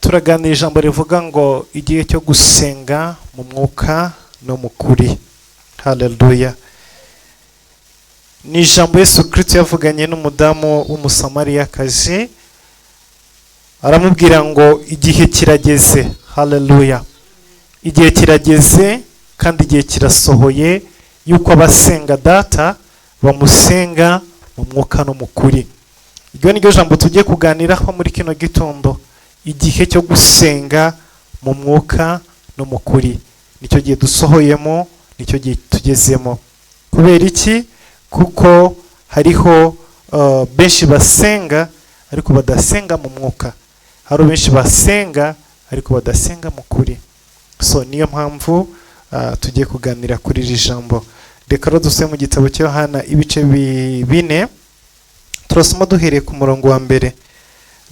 Turaganira ijambo rivuga ngo igihe cyo gusenga mu mwuka no mu kuri. Haleluya. Ni ijambo Yesu Kristo yavuganye n'umudamu w'Umusamariyakazi, aramubwira ngo igihe kirageze. Haleluya. Igihe kirageze kandi igihe kirasohoye yuko abasenga Data bamusenga mu mwuka no mu kuri. Iryo ni ryo jambo tugiye kuganiraho muri kino gitondo, igihe cyo gusenga mu mwuka no mu kuri. Nicyo gihe dusohoyemo, nicyo gihe tugezemo. Kubera iki? Kuko hariho benshi basenga ariko badasenga mu mwuka, hari benshi basenga ariko badasenga mu kuri. So niyo mpamvu tugiye kuganira kuri iri jambo. Reka rero dusome mu gitabo cya Yohana ibice 4, turasoma duhereye ku murongo wa mbere.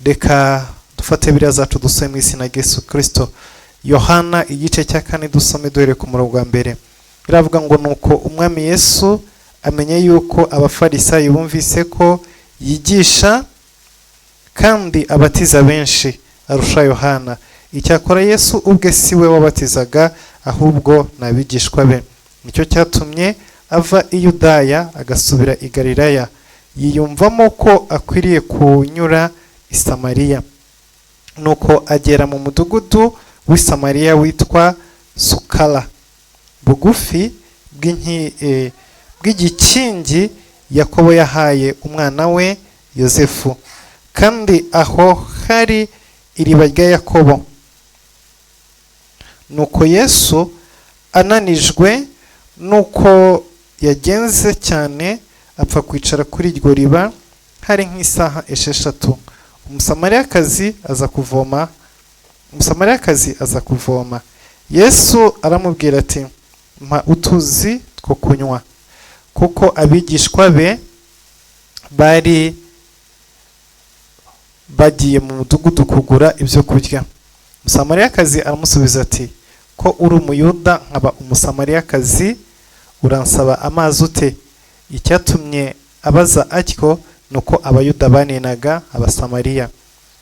Reka dufate biriya zacu dusome mu izina rya Yesu Kristo. Yohana igice cya 4, dusome duhereye ku murongo wa mbere. Biravuga ngo nuko Umwami Yesu amenye yuko Abafarisayo bumvise ko yigisha kandi abatiza benshi arusha Yohana. Icyakora Yesu ubwe si we wabatizaga, ahubwo ni abigishwa be. Nicyo cyatumye ava i Yudaya agasubira i Galilaya, yiyumvamo ko akwiriye kunyura i Samariya. Nuko agera mu mudugudu w'i Samariya witwa Sukara, bugufi bw'igikingi Yakobo yahaye umwana we Yosefu. Kandi aho hari iriba rya Yakobo. Nuko Yesu ananijwe nuko yagenze cyane, apfa kwicara kuri iryo riba. Hari nk'isaha 6. Umusamariyakazi aza kuvoma. Umusamariyakazi aza kuvoma. Yesu aramubwira ati: "Mpa utuzi two kunywa," kuko abigishwa be bari bagiye mu mudugudu kugura ibyo kurya. Umusamariyakazi aramusubiza ati: "Ko uri Umuyuda nkaba Umusamariyakazi, uransaba amazi ute?" Icyatumye abaza atyo ni uko Abayuda banenaga Abasamariya.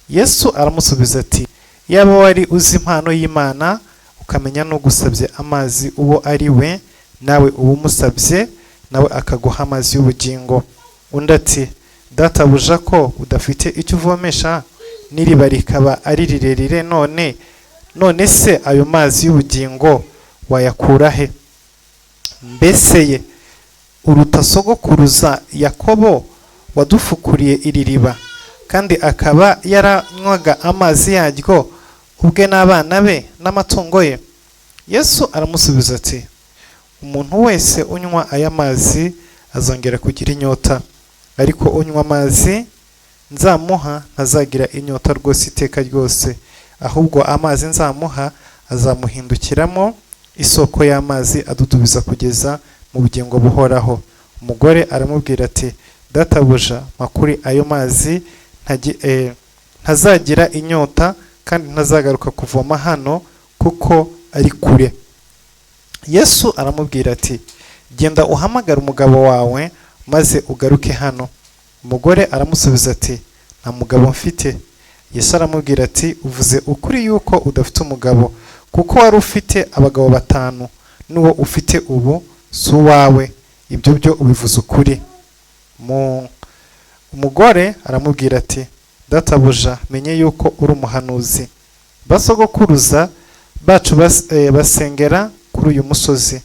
Yesu aramusubiza ati: "Yaba wari uzi impano y'Imana, ukamenya n'ugusabye amazi uwo ari we, nawe uba umusabye, nawe akaguha amazi y'ubugingo." Undi ati: "Databuja, ko udafite icyo uvomesha, n'iriba rikaba ari rirerire, none se ayo mazi y'ubugingo wayakura he? Mbese ye uruta sogokuruza Yakobo wadufukuriye iri riba, kandi akaba yaranywaga amazi yaryo ubwe n'abana be n'amatungo ye?" Yesu aramusubiza ati: "Umuntu wese unywa aya mazi azongera kugira inyota, ariko unywa amazi nzamuha ntazagira inyota rwose iteka ryose, ahubwo amazi nzamuha azamuhindukiramo isoko y'amazi adudubiza kugeza mu bugingo buhoraho." Umugore aramubwira ati: "Databuja, mpa kuri ayo mazi, ntazagira inyota kandi ntazagaruka kuvoma hano kuko ari kure." Yesu aramubwira ati: "Genda uhamagare umugabo wawe maze ugaruke hano." Umugore aramusubiza ati: "Nta mugabo mfite." Yesu aramubwira ati: "Uvuze ukuri yuko udafite umugabo, kuko wari ufite abagabo batanu, n'uwo ufite ubu si uwawe. Ibyo byo ubivuze ukuri." Umugore aramubwira ati: "Databuja, menye yuko uri umuhanuzi. Basogokuruza bacu basengera kuri uyu musozi,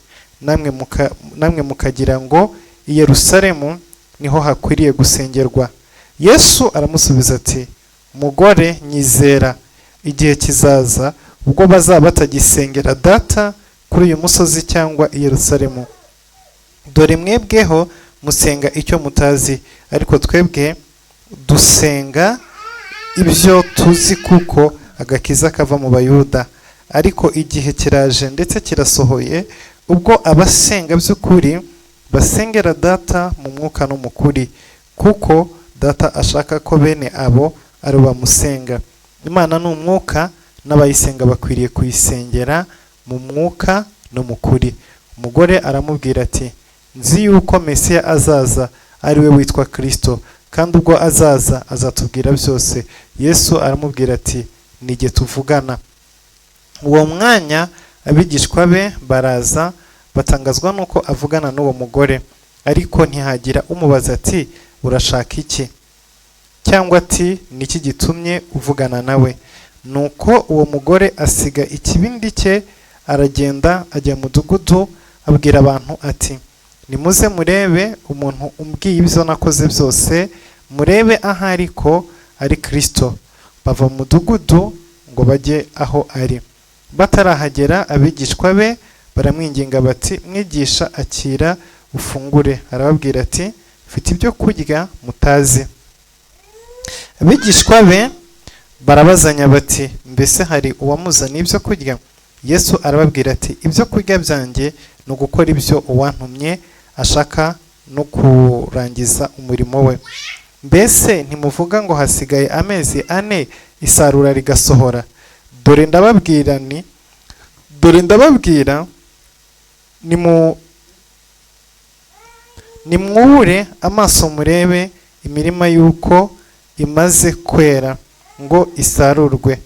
namwe mukagira ngo i Yerusalemu niho hakwiriye gusengerwa." Yesu aramusubiza ati: "Mugore, nyizera, igihe kizaza ubwo bazaba batagisengera Data kuri uyu musozi cyangwa i Yerusalemu. Dore mwebweho musenga icyo mutazi, ariko twebwe dusenga ibyo tuzi, kuko agakiza kava mu Bayuda. Ariko igihe kiraje ndetse kirasohoye ubwo abasenga by'ukuri basengera Data mu mwuka no mu kuri, kuko Data ashaka ko bene abo ari bo bamusenga. Imana ni umwuka, n'abayisenga bakwiriye kuyisengera mu mwuka no mu kuri." Umugore aramubwira ati: "Nzi yuko Mesiya azaza, ari we witwa Kristo, kandi ubwo azaza azatubwira byose." Yesu aramubwira ati: Ni jye tuvugana. Uwo mwanya abigishwa be baraza, batangazwa n'uko avugana n'uwo mugore, ariko ntihagira umubaza ati: "Urashaka iki?" cyangwa ati: "Ni iki gitumye uvugana nawe?" Nuko uwo mugore asiga ikibindi cye, aragenda, ajya mu mudugudu, abwira abantu ati: "Nimuze murebe umuntu umbwiye ibyo nakoze byose, murebe ahari ko ari Kristo." Bava mu mudugudu ngo bajye aho ari. Batarahagera, abigishwa be baramwinginga bati: "Mwigisha, akira ufungure." Arababwira ati: "Mfite ibyo kurya mutazi." Abigishwa be barabazanya bati: "Mbese hari uwamuzaniye ibyo kurya?" Yesu arababwira ati: "Ibyo kurya byanjye ni ugukora ibyo uwantumye ashaka no kurangiza umurimo we. Mbese ntimuvuga ngo: 'Hasigaye amezi 4 isarura rigasohora'? Dore ndababwira, nimwubure amaso murebe imirima y'uko imaze kwera ngo isarurwe.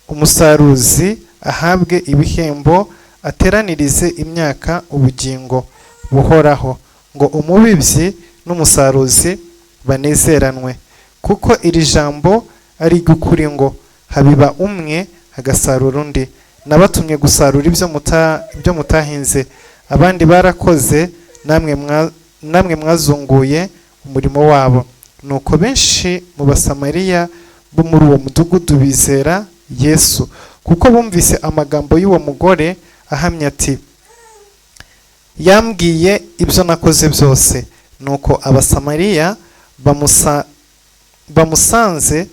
Umusaruzi ahabwe ibihembo, ateranirize imyaka ubugingo buhoraho, ngo umubibyi n'umusaruzi banezeranwe. Kuko iri jambo ari iry'ukuri ngo: 'Habiba umwe, hagasarura undi.' Nabatumye gusarura ibyo mutahinze. Abandi barakoze, namwe mwazunguye umurimo wabo." Nuko benshi mu Basamariya bo muri uwo mudugudu bizera Yesu, kuko bumvise amagambo y'uwo mugore ahamya ati: "Yambwiye ibyo nakoze byose." Nuko Abasamariya bamusanze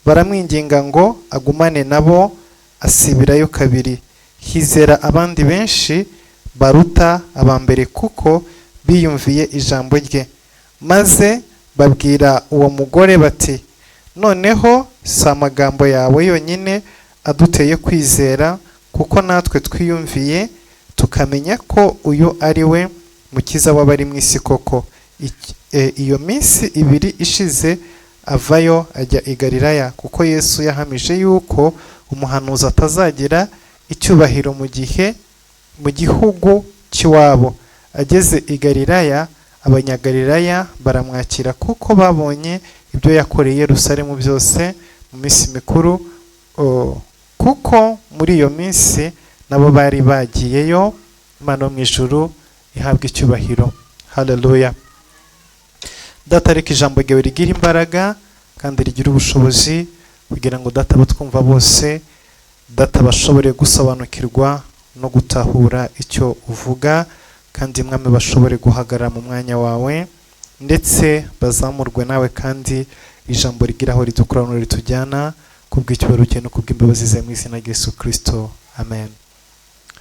baramwinginga ngo agumane nabo, asibirayo kabiri. Hizera abandi benshi baruta aba mbere, kuko biyumviye ijambo rye. Maze babwira uwo mugore bati: "Noneho si amagambo yawe yonyine aduteye kwizera, kuko natwe twiyumviye tukamenya ko uyu ari we mukiza w'abari mu isi koko." Iyo minsi 2 ishize avayo ajya i Galilaya, kuko Yesu yahamije yuko umuhanuzi atazagira icyubahiro mu gihugu cy'iwabo. Ageze i Galilaya, Abanyagalilaya baramwakira, kuko babonye ibyo yakoreye Yerusalemu byose mu minsi mikuru, kuko muri iyo minsi nabo bari bagiyeyo. Imana yo mu ijuru ihabwa icyubahiro. Haleluya! Data, reka ijambo ryawe rigira imbaraga kandi rigira ubushobozi, kugira ngo, Data, batwumva bose, Data, bashobore gusobanukirwa no gutahura icyo uvuga, kandi, Mwami, bashobore guhagarara mu mwanya wawe, ndetse bazamurwe nawe, kandi ijambo rigira aho ridukura no ritujyana, kubw'icyubahiro cye no kubw'imbabazi ze, mu izina rya Yesu Kristo, amen.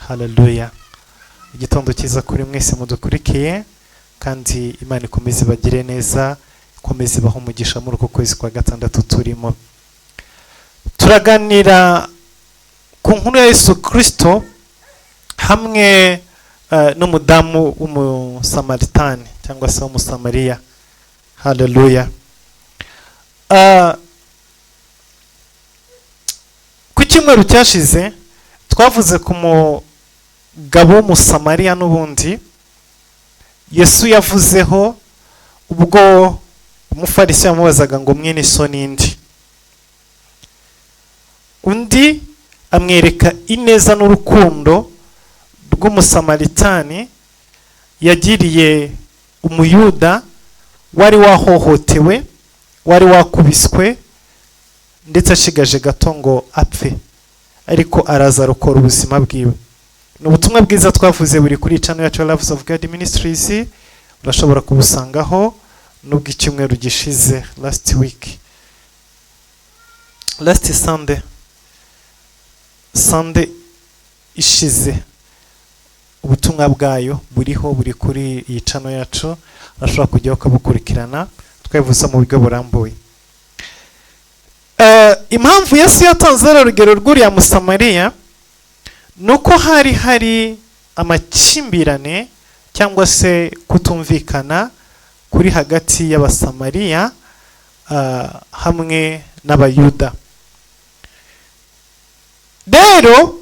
Haleluya! Igitondo cyiza kuri mwese mudukurikiye, kandi Imana ikomeze ibagire neza, ikomeze ibahe umugisha muri uku kwezi kwa gatandatu turimo. Turaganira ku nkuru ya Yesu Kristo hamwe n'umudamu w'Umusamaritani cyangwa se w'Umusamariya. Haleluya! Ku cyumweru cyashize twavuze ku mugabo w'Umusamariya n'ubundi Yesu yavuzeho ubwo umufarisi yamubazaga ngo: "Mwene so ninde?" Undi amwereka ineza n'urukundo rw'Umusamaritani yagiriye Umuyuda wari wahohotewe, wari wakubiswe, ndetse ashigaje gato ngo apfe, ariko araza arokora ubuzima bwiwe. Ni ubutumwa bwiza twavuze, buri kuri channel yacu ya Loves of God Ministries, urashobora kubusangaho nubwo icyumweru gishize, last week, last Sunday, Sunday ishize, ubutumwa bwayo buriho, buri kuri iyi channel yacu, urashobora kujyaho ukabukurikirana. Twabivuze mu buryo burambuye. Impamvu Yesu yatanze rero urugero rw'uriya Musamariya ni uko hari amakimbirane cyangwa se kutumvikana kuri hagati y'Abasamariya hamwe n'Abayuda. Rero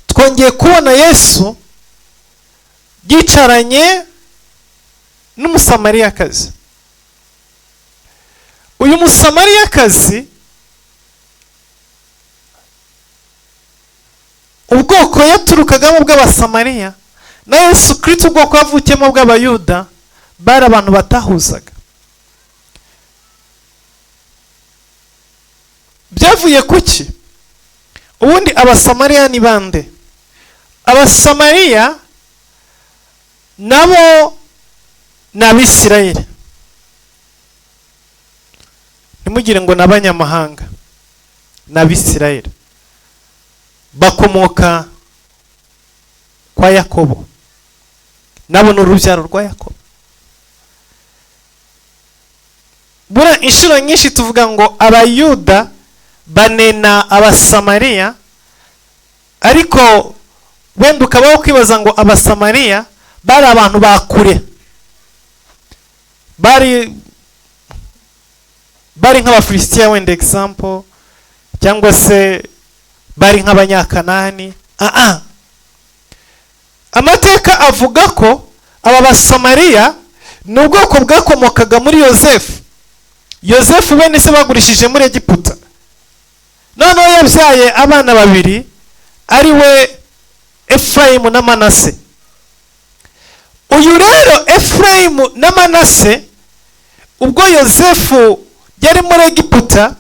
twongeye kubona Yesu yicaranye n'Umusamariyakazi. Uyu Musamariyakazi, ubwoko yaturukagamo bw'Abasamariya na Yesu Kristo ubwoko yavukiyemo bw'Abayuda, bari abantu batahuzaga. Byavuye kuki? Ubundi Abasamariya ni bande? Abasamariya nabo ni Abisirayeli, ntimugire ngo ni abanyamahanga, ni Abisirayeli bakomoka kwa Yakobo, nabo ni urubyaro rwa Yakobo. Buriya inshuro nyinshi tuvuga ngo Abayuda banena Abasamariya, ariko wenda ukabaho kwibaza ngo Abasamariya bari abantu ba kure, bari nk'Abafilisitiya wenda example, cyangwa se bari nk'Abanyakanani. Amateka avuga ko aba Basamariya ni ubwoko bwakomokaga muri Yosefu. Yosefu bene se bagurishije muri Egiputa, noneho yabyaye abana babiri ari we Efurayimu na Manase. Uyu rero Efurayimu na Manase, ubwo Yosefu yari muri Egiputa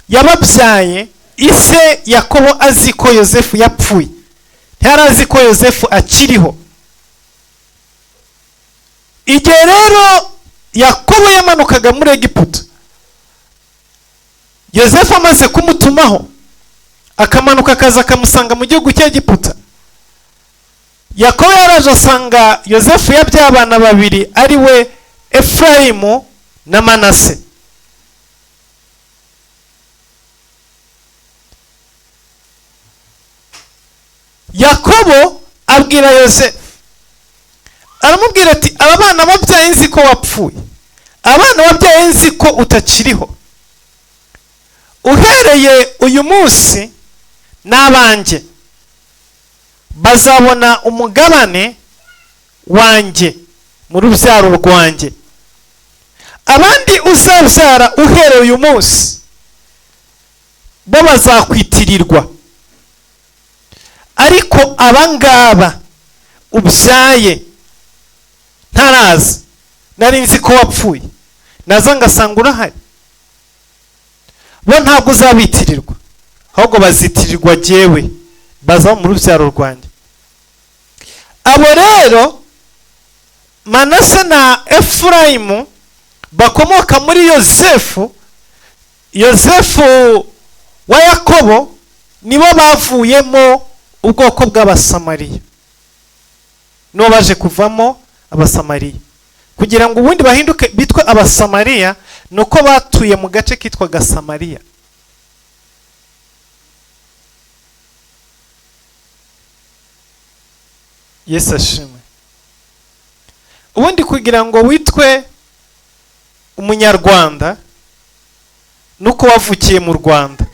yababyaye, ise Yakobo azi ko Yosefu yapfuye, ntiyari azi ko Yosefu akiriho. Igihe rero Yakobo yamanukaga muri Egiputa, Yosefu amaze kumutumaho akamanuka akaza akamusanga mu gihugu cy'Egiputa, Yakobo yaraje asanga Yosefu yabyaye abana babiri ari we Efurayimu na Manase. Yakobo abwira Yosefu, aramubwira ati aba bana wabyaye nzi ko wapfuye, abana wabyaye nzi ko utakiriho, uhereye uyu munsi n'abanjye bazabona umugabane wanjye mu rubyaro rwanjye, abandi uzabyara uhereye uyu munsi bo bazakwitirirwa, ariko abangaba ubyaye ntaraza, nari nzi ko wapfuye, naza ngasanga urahari, bo ntabwo uzabitirirwa, ahubwo bazitirirwa jyewe, baza mu rubyaro rwanjye. Abo rero Manase na Efurayimu bakomoka muri Yosefu, Yosefu wa Yakobo, nibo bavuyemo ubwoko bw'Abasamariya, nibo baje kuvamo Abasamariya. Kugira ngo ubundi bahinduke bitwe Abasamariya nuko batuye mu gace kitwaga Samariya. Yesu ashimwe. Ubundi kugira ngo witwe Umunyarwanda nuko wavukiye mu Rwanda,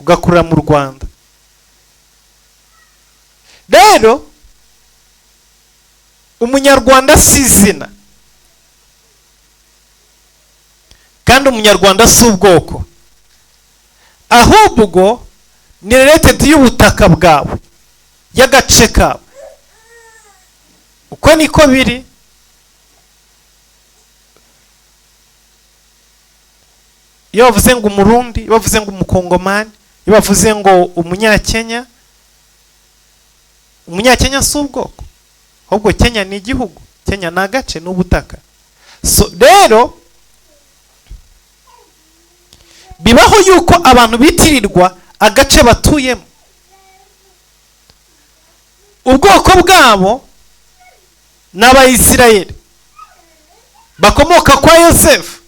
ugakurira mu Rwanda. Rero Umunyarwanda si izina, kandi Umunyarwanda si ubwoko, ahubwo ni related y'ubutaka bwawe, y'agace kawe. Uko niko biri. Iyo bavuze ngo Umurundi, iyo bavuze ngo Umukongomani, iyo bavuze ngo Umunyakenya, Umunyakenya si ubwoko, ahubwo Kenya ni igihugu, Kenya ni agace, ni ubutaka. So rero bibaho yuko abantu bitirirwa agace batuyemo, ubwoko bwabo n'Abayisirayeli bakomoka kwa Yosefu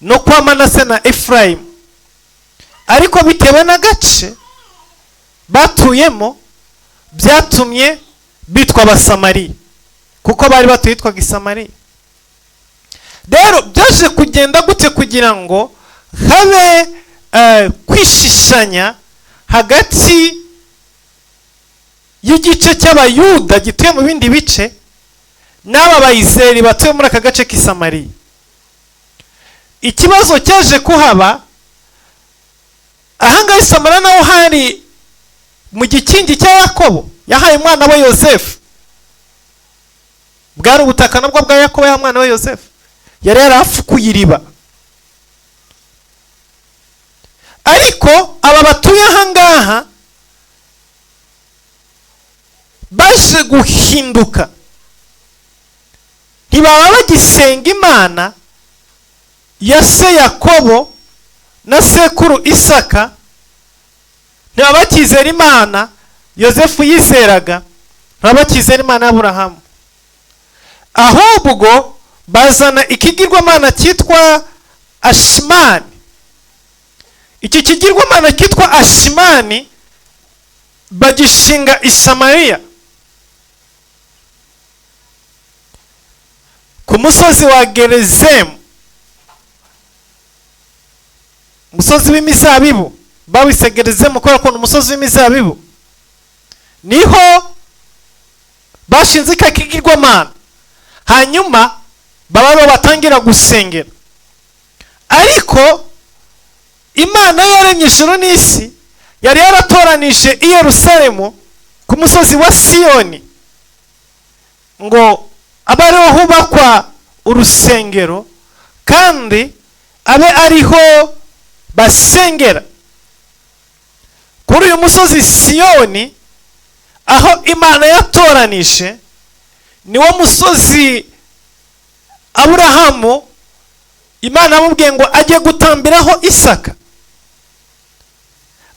no kwa Manase na Efurayimu, ariko bitewe n'agace batuyemo byatumye bitwa Abasamariya, kuko bari batuye yitwaga Isamariya. Rero byaje kugenda gute kugira ngo habe Kwishishanya hagati y'igice cy'Abayuda gituye mu bindi bice n'aba Bayisiraheli batuye muri aka gace k'i Samariya. Ikibazo cyaje kuhaba ahangaha i Samariya, naho hari mu gikingi cya Yakobo yahaye umwana we Yosefu. Bwari ubutaka nabwo bwa Yakobo yahaye umwana we Yosefu, yari yarafukuye iriba. Ariko aba batuye ahangaha baje guhinduka, ntibaba bagisenga Imana ya se Yakobo na sekuru Isaka, ntibaba bakizera Imana Yosefu yizeraga, ntibaba bakizera Imana y'Aburahamu, ahubwo bazana ikigirwamana cyitwa Ashimani. Iki kigirwamana cyitwa Ashimani bagishinga i Samariya ku musozi wa Gerizemu, umusozi w'imizabibu. Bawise Gerizemu kubera ko ni umusozi w'imizabibu. Niho bashinze ka kigirwamana, hanyuma baba batangira gusengera. Ariko Imana yaremye ijuru n'isi yari yaratoranije i Yerusalemu ku musozi wa Siyoni ngo abe ariho hubakwa urusengero, kandi abe ariho basengera. Kuri uyu musozi Siyoni aho Imana yatoranije, niwo musozi Aburahamu Imana yamubwiye ngo ajye gutambiraho Isaka.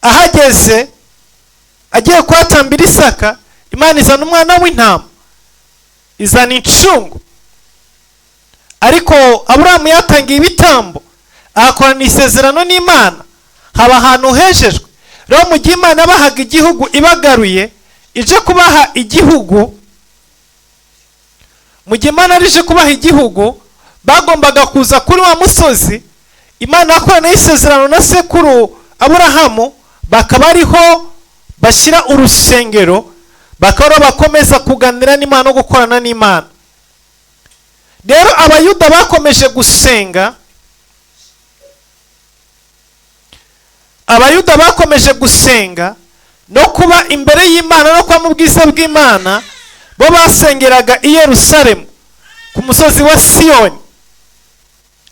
Ahageze agiye kuhatambira Isaka, Imana izana umwana w'intama, izana incungu. Ariko Aburahamu yatangiye ibitambo, ahakorana isezerano n'Imana, haba ahantu hejejwe. Rero mu gihe Imana bahaga igihugu ibagaruye ije kubaha igihugu, mu gihe Imana ije kubaha igihugu bagombaga kuza kuri wa musozi Imana yakorana isezerano na sekuru Aburahamu, bakaba ariho bashyira urusengero, bakaba bakomeza kuganira n'Imana no gukorana n'Imana. Rero Abayuda bakomeje gusenga, Abayuda bakomeje gusenga no kuba imbere y'Imana no kuba mu bwiza bw'Imana. Bo basengeraga i Yerusalemu ku musozi wa Siyoni,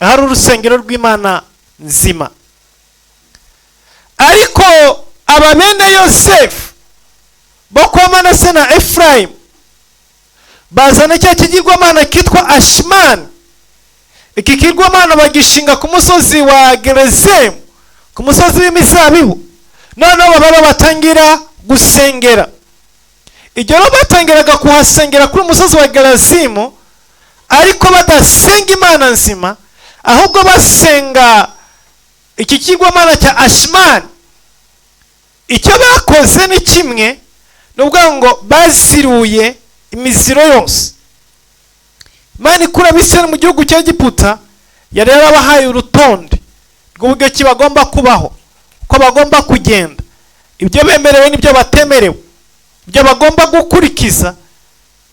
ahari urusengero rw'Imana nzima. Ariko aba bene Yosefu bo kwa Manase na Efurayimu bazana cya kigirwamana kitwa Ashimani. Iki kigirwamana bagishinga ku musozi wa Gerizemu, ku musozi w'imizabibu. Noneho baba batangira gusengera. Igihe batangiraga kuhasengera kuri umusozi wa Gerazimu, ariko badasenga Imana nzima, ahubwo basenga iki kigirwamana cya Ashimani. Icyo bakoze ni kimwe, ni ukuvuga ngo baziruye imiziro yose. Imana ikura Abisirayeli mu gihugu cya Egiputa yari yarabahaye urutonde rw'uburyo ki bagomba kubaho, ko bagomba kugenda, ibyo bemerewe n'ibyo batemerewe, ibyo bagomba gukurikiza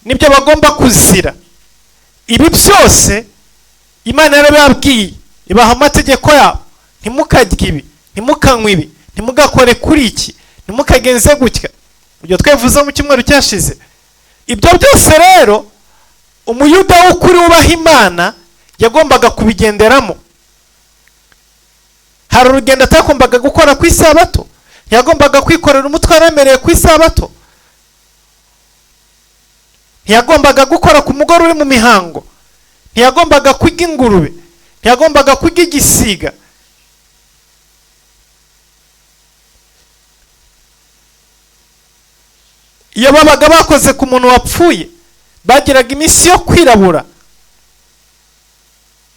n'ibyo bagomba kuzira. Ibi byose Imana yarababwiye, ibaha amategeko yabo: ntimukarye ibi, ntimukanywe ibi, ntimugakore kuri iki, ntimukagenze gutya. Ibyo twabivuze mu cyumweru cyashize. Ibyo byose rero Umuyuda w'ukuri wubaha Imana yagombaga kubigenderamo. Hari urugendo atagombaga gukora ku isabato, ntiyagombaga kwikorera umutwaro aremereye ku isabato, ntiyagombaga gukora ku mugore uri mu mihango, ntiyagombaga kurya ingurube, ntiyagombaga kurya igisiga. Iyo babaga bakoze ku muntu wapfuye, bagiraga iminsi yo kwirabura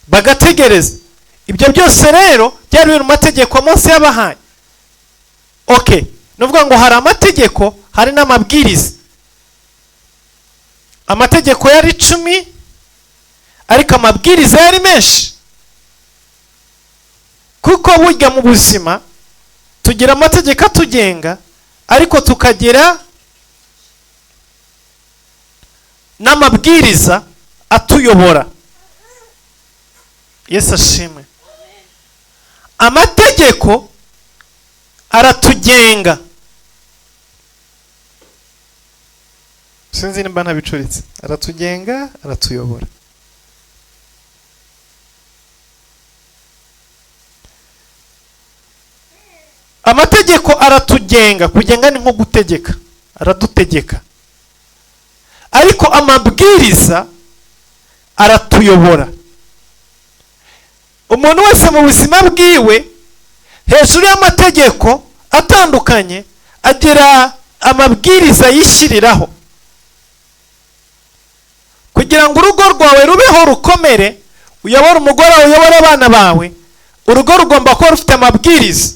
bagategereza. Ibyo byose rero byari biri mu mategeko Mose yabahaye. Okay, nuvuga ngo hari amategeko, hari n'amabwiriza. Amategeko yari 10, ariko amabwiriza yari menshi. Kuko burya mu buzima Tugira amategeko atugenga, ariko tukagira n'amabwiriza atuyobora. Yesu ashimwe. Amategeko aratugenga. Sinzi nimba ntabicuritse. Aratugenga, aratuyobora. Amategeko aratugenga. Kugenga ni nko gutegeka, aradutegeka. Ariko amabwiriza aratuyobora. Umuntu wese mu buzima bwiwe, hejuru y'amategeko atandukanye, agira amabwiriza yishyiriraho kugira ngo urugo rwawe rubeho rukomere. Uyobore umugore wawe, uyobore abana bawe, urugo rugomba kuba rufite amabwiriza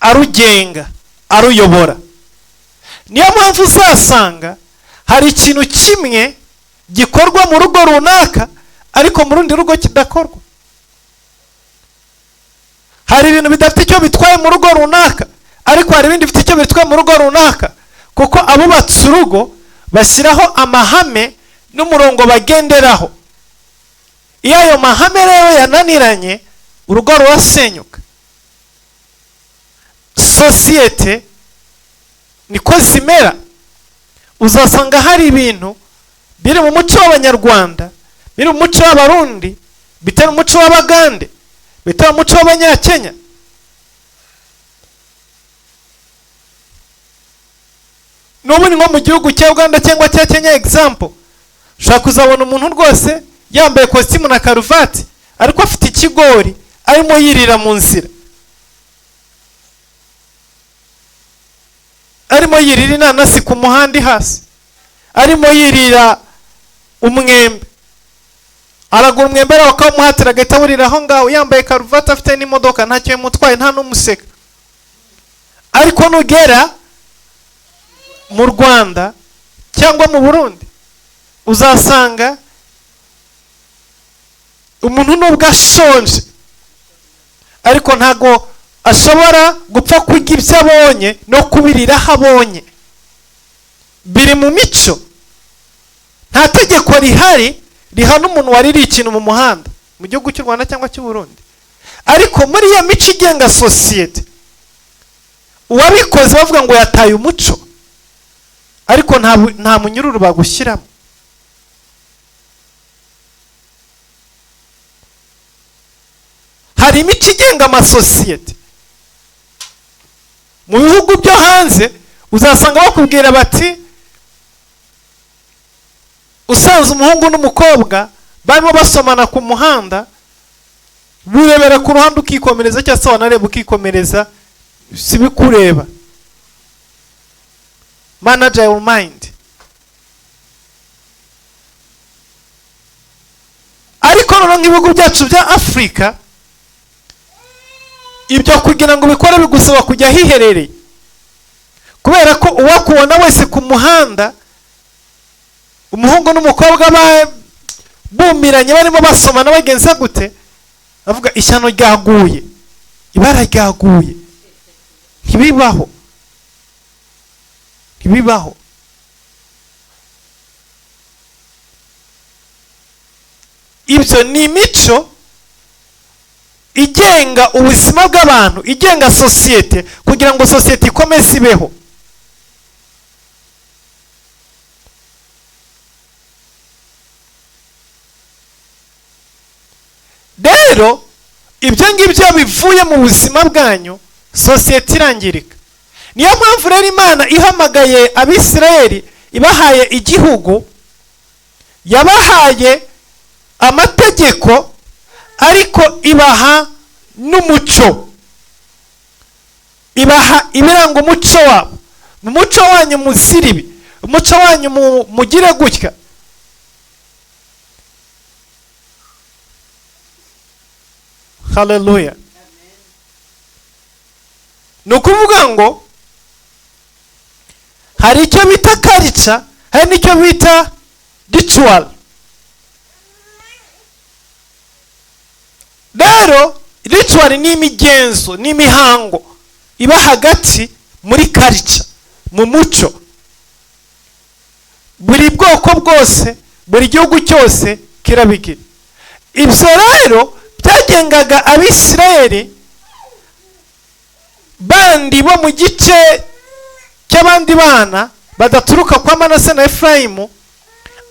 arugenga, aruyobora. Niyo mpamvu uzasanga hari ikintu kimwe gikorwa mu rugo runaka, ariko mu rundi rugo kidakorwa. Hari ibintu bidafite icyo bitwaye mu rugo runaka, ariko hari ibindi bifite icyo bitwaye mu rugo runaka, kuko abubatse urugo bashyiraho amahame n'umurongo bagenderaho. Iyo ayo mahame rero yananiranye, urugo rurasenyuka. Sosiyete niko zimera. Uzasanga hari ibintu biri mu muco w'Abanyarwanda, biri mu muco w'Abarundi, bitari mu muco w'Abagande, bitari mu muco w'Abanyakenya. N'ubu ni nko mu gihugu cya Uganda cyangwa cya Kenya, example, ushobora kuzabona umuntu rwose yambaye kositimu na karuvati, ariko afite ikigori arimo yirira mu nzira, arimo yirira inanasi ku muhanda hasi, arimo yirira umwembe, aragura umwembe ariko bakamuhatira agahita awurira aho ngaho, yambaye karuvati, afite n'imodoka, ntacyo yamutwaye, nta n'umuseka. Ariko nugera mu Rwanda cyangwa mu Burundi, uzasanga umuntu nubwo ashonje, ariko ntago ashobora gupfa kurya ibyo abonye no kubirira aho abonye. Biri mu mico. Nta tegeko rihari rihana umuntu waririye ikintu mu muhanda mu gihugu cy'u Rwanda cyangwa cy'u Burundi, ariko muri iyo mico igenga sosiyete, uwabikoze bavuga ngo yataye umuco, ariko nta munyururu bagushyiramo. Hari imico igenga amasosiyete. Mu bihugu byo hanze uzasanga bakubwira bati usanze umuhungu n'umukobwa barimo basomana ku muhanda, burebera ku ruhande ukikomereza, cyangwa se wanareba ukikomereza, si bikureba. Manage your mind. Ariko noneho nk'ibihugu byacu bya Afurika, ibyo kugira ngo ubikore bigusaba kujya hiherereye, kubera ko uwakubona wese ku muhanda, umuhungu n'umukobwa bumiranye barimo basomana bagenza gute, avuga ishyano ryaguye, ibara ryaguye. Ntibibaho, ntibibaho. Ibyo ni imico igenga ubuzima bw'abantu, igenga sosiyete, kugira ngo sosiyete ikomeze ibeho. Rero ibyo ngibyo bivuye mu buzima bwanyu, sosiyete irangirika. Niyo mpamvu rero Imana ihamagaye Abisirayeli, ibahaye igihugu, yabahaye amategeko, ariko ibaha n'umuco, ibaha ibiranga umuco wabo. Mu muco wanyu muzira ibi, umuco wanyu mugire gutya. Haleluya. Ni ukuvuga ngo hari icyo bita culture, hari n'icyo bita ritual. Rero Ritual ni imigenzo n'imihango iba hagati muri culture, mu muco. Buri bwoko bwose, buri gihugu cyose kirabigira. Ibyo rero byagengaga Abisirayeli bandi bo mu gice cy'abandi bana badaturuka kwa Manase na Efurayimu.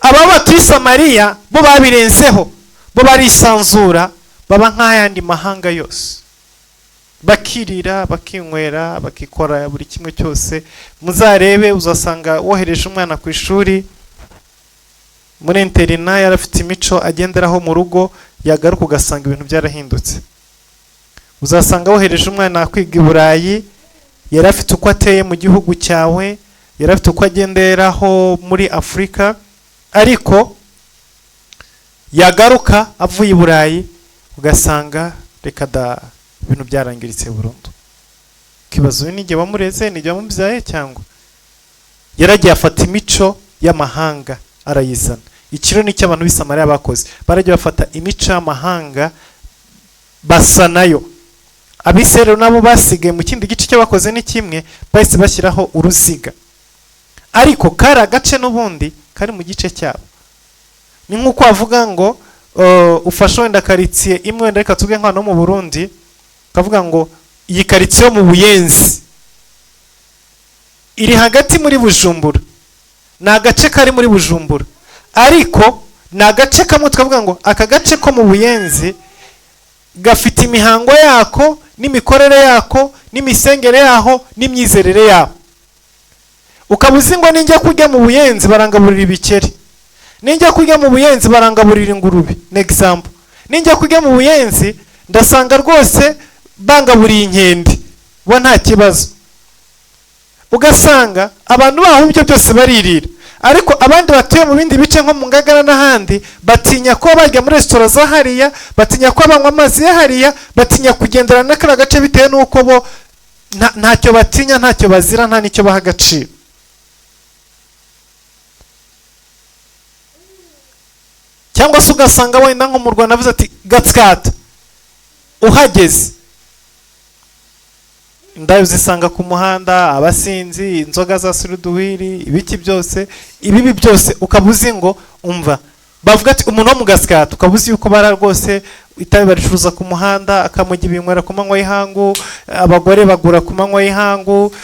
Aba batuye Samariya bo babirenzeho, bo barisanzura, baba nk'ayandi mahanga yose, bakirira, bakinywera, bakikora buri kimwe cyose. Muzarebe, uzasanga wohereje umwana ku ishuri muri internat, yarafite imico agenderaho mu rugo, yagaruka ugasanga ibintu byarahindutse. Uzasanga wohereje umwana kwiga i Burayi, yari afite uko ateye mu gihugu cyawe, yari afite uko agenderaho muri Afurika, ariko yagaruka avuye i Burayi ugasanga reka da, ibintu byarangiritse burundu. Ukibaza, uyu n'igihe wamureze, n'igihe wamubyaye, cyangwa yaragiye afata imico y'amahanga arayizana. Ikiro ni abantu b'i Samariya bakoze, baragiye bafata imico y'amahanga basa nayo. Abisirayeli nabo basigaye mu kindi gice, cyo bakoze ni kimwe, bahise bashyiraho uruziga, ariko kari agace n'ubundi kari mu gice cyabo. Ni nk'uko wavuga ngo ufashe wenda karitsiye imwe, wenda reka tuvuge nk'ahantu mu Burundi, ukavuga ngo iyi karitsiye yo mu Buyenzi iri hagati muri Bujumbura, ni agace kari muri Bujumbura, ariko ni agace kamwe. Tukavuga ngo aka gace ko mu Buyenzi gafite imihango yako n'imikorere yako n'imisengere yaho n'imyizerere yaho. Ukaba uzi ngo ninjya kurya mu Buyenzi barangaburira ibikeri, ninjya kurya mu Buyenzi barangaburira ingurube, ni example, ninjya kurya mu Buyenzi ndasanga rwose bangaburiye inkende, bo nta kibazo. Ugasanga abantu baho ibyo byose baririra, ariko abandi batuye mu bindi bice nko mu Ngagara n'ahandi batinya ko bajya muri resitora za hariya, batinya ko banywa amazi ya hariya, batinya kugenderana na kariya gace, bitewe n'uko bo ntacyo batinya, ntacyo bazira, nta n'icyo baha agaciro. Cyangwa se ugasanga wenda nko mu Rwanda avuze ati Gatsata, uhageze indaya uzisanga ku muhanda, abasinzi, inzoga za suruduwiri, ibiki byose, ibibi byose, ukaba uzi ngo umva bavuga ati umuntu wo mu Gatsata, ukaba uzi yuko bara rwose itabi baricuruza ku muhanda, akamugi binywera ku manywa y'ihangu, abagore bagura ku manywa y'ihangu,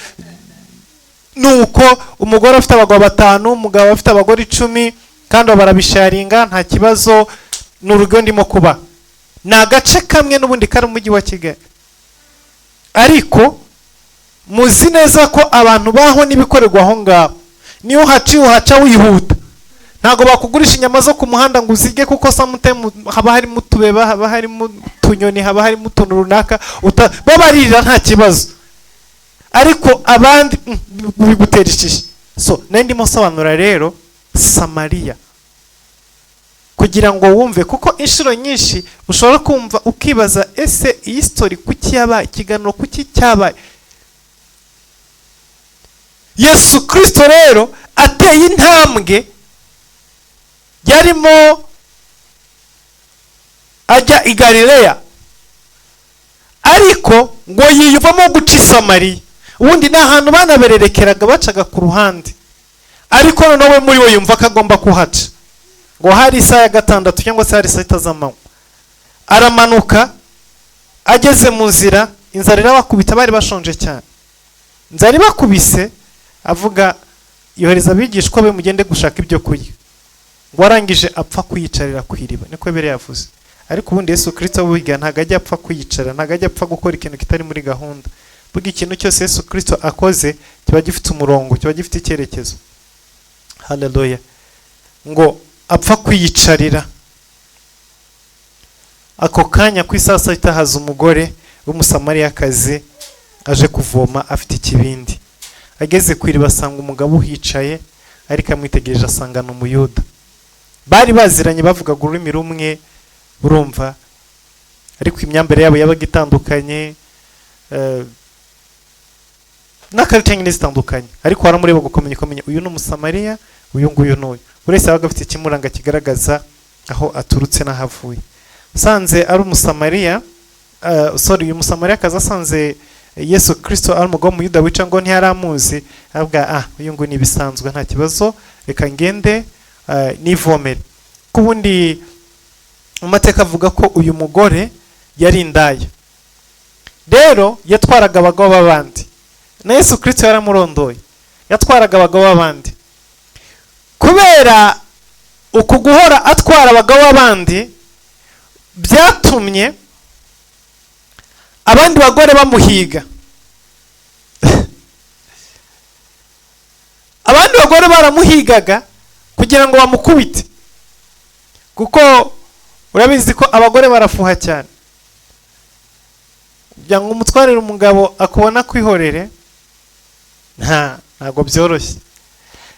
nuko umugore afite abagabo 5, umugabo afite abagore 10, kandi barabisharinga nta kibazo. Ni urugo ndimo kuba, ni agace kamwe n'ubundi kari umujyi wa Kigali, ariko muzi neza ko abantu baho n'ibikorerwa aho ngaho, niyo uhaciye uhaca wihuta, ntabwo bakugurisha inyama zo ku muhanda ngo uzirye, kuko sometimes haba harimo utubeba, haba harimo utunyoni, haba harimo utuntu runaka, babarira nta kibazo, ariko abandi bigutera ishishi. So nari ndimo nsobanura rero Samariya kugira ngo wumve, kuko inshuro nyinshi ushobora kumva ukibaza, ese iyi story kuki yabaye, ikiganiro kuki cyabaye? Yesu Kristo rero ateye intambwe, yarimo ajya i Galileya, ariko ngo yiyumvamo guca i Samariya. Ubundi ni ahantu banabererekeraga, bacaga ku ruhande, ariko noneho we muri we yumva ko agomba kuhaca. Ngo hari isaha ya 6 cyangwa se hari saa 6 z'amanywa, aramanuka, ageze mu nzira inzara irabakubita, bari bashonje cyane, inzara ibakubise, avuga yohereza abigishwa be mugende gushaka ibyo kurya. Ngo arangije apfa kwiyicarira ku iriba, niko Bibiliya yavuze. Ariko ubundi Yesu Kristo burya ntabwo ajya apfa kwiyicara, ntabwo ajya apfa gukora ikintu kitari muri gahunda. Burya ikintu cyose Yesu Kristo akoze kiba gifite umurongo, kiba gifite icyerekezo. Haleluya. Ngo apfa kwiyicarira, ako kanya ku isaha saa sita haza umugore w'Umusamariyakazi aje kuvoma afite ikibindi. Ageze ku iriba asanga umugabo uhicaye, ariko amwitegereje asanga ni Umuyuda. Bari baziranye, bavugaga ururimi rumwe, urumva, ariko imyambarire yabo yabaga itandukanye, n'akarita nyine zitandukanye, ariko waramureba ukamenya uyu ni Umusamariya, uyu nguyu n'uyu. Buri wese yabaga afite ikimuranga kigaragaza aho aturutse n'aho avuye. Usanze ari Umusamariya, sorry, uyu Musamariyakazi asanze Yesu Kirisito ari umugabo w'Umuyuda wica ngo ntiyari amuzi, aravuga: "Ah, uyu nguyu ni ibisanzwe, nta kibazo, reka ngende nivomere." Ko ubundi mu mateka avuga ko uyu mugore yari indaya, rero yatwaraga abagabo b'abandi, na Yesu Kirisito yaramurondoye. Yatwaraga abagabo b'abandi. Kubera uku guhora atwara abagabo b'abandi, byatumye abandi bagore bamuhiga. Abandi bagore baramuhigaga kugira ngo bamukubite, kuko urabizi ko abagore barafuha cyane. Kugira ngo umutwarire umugabo akubona kwihorere, ntabwo byoroshye.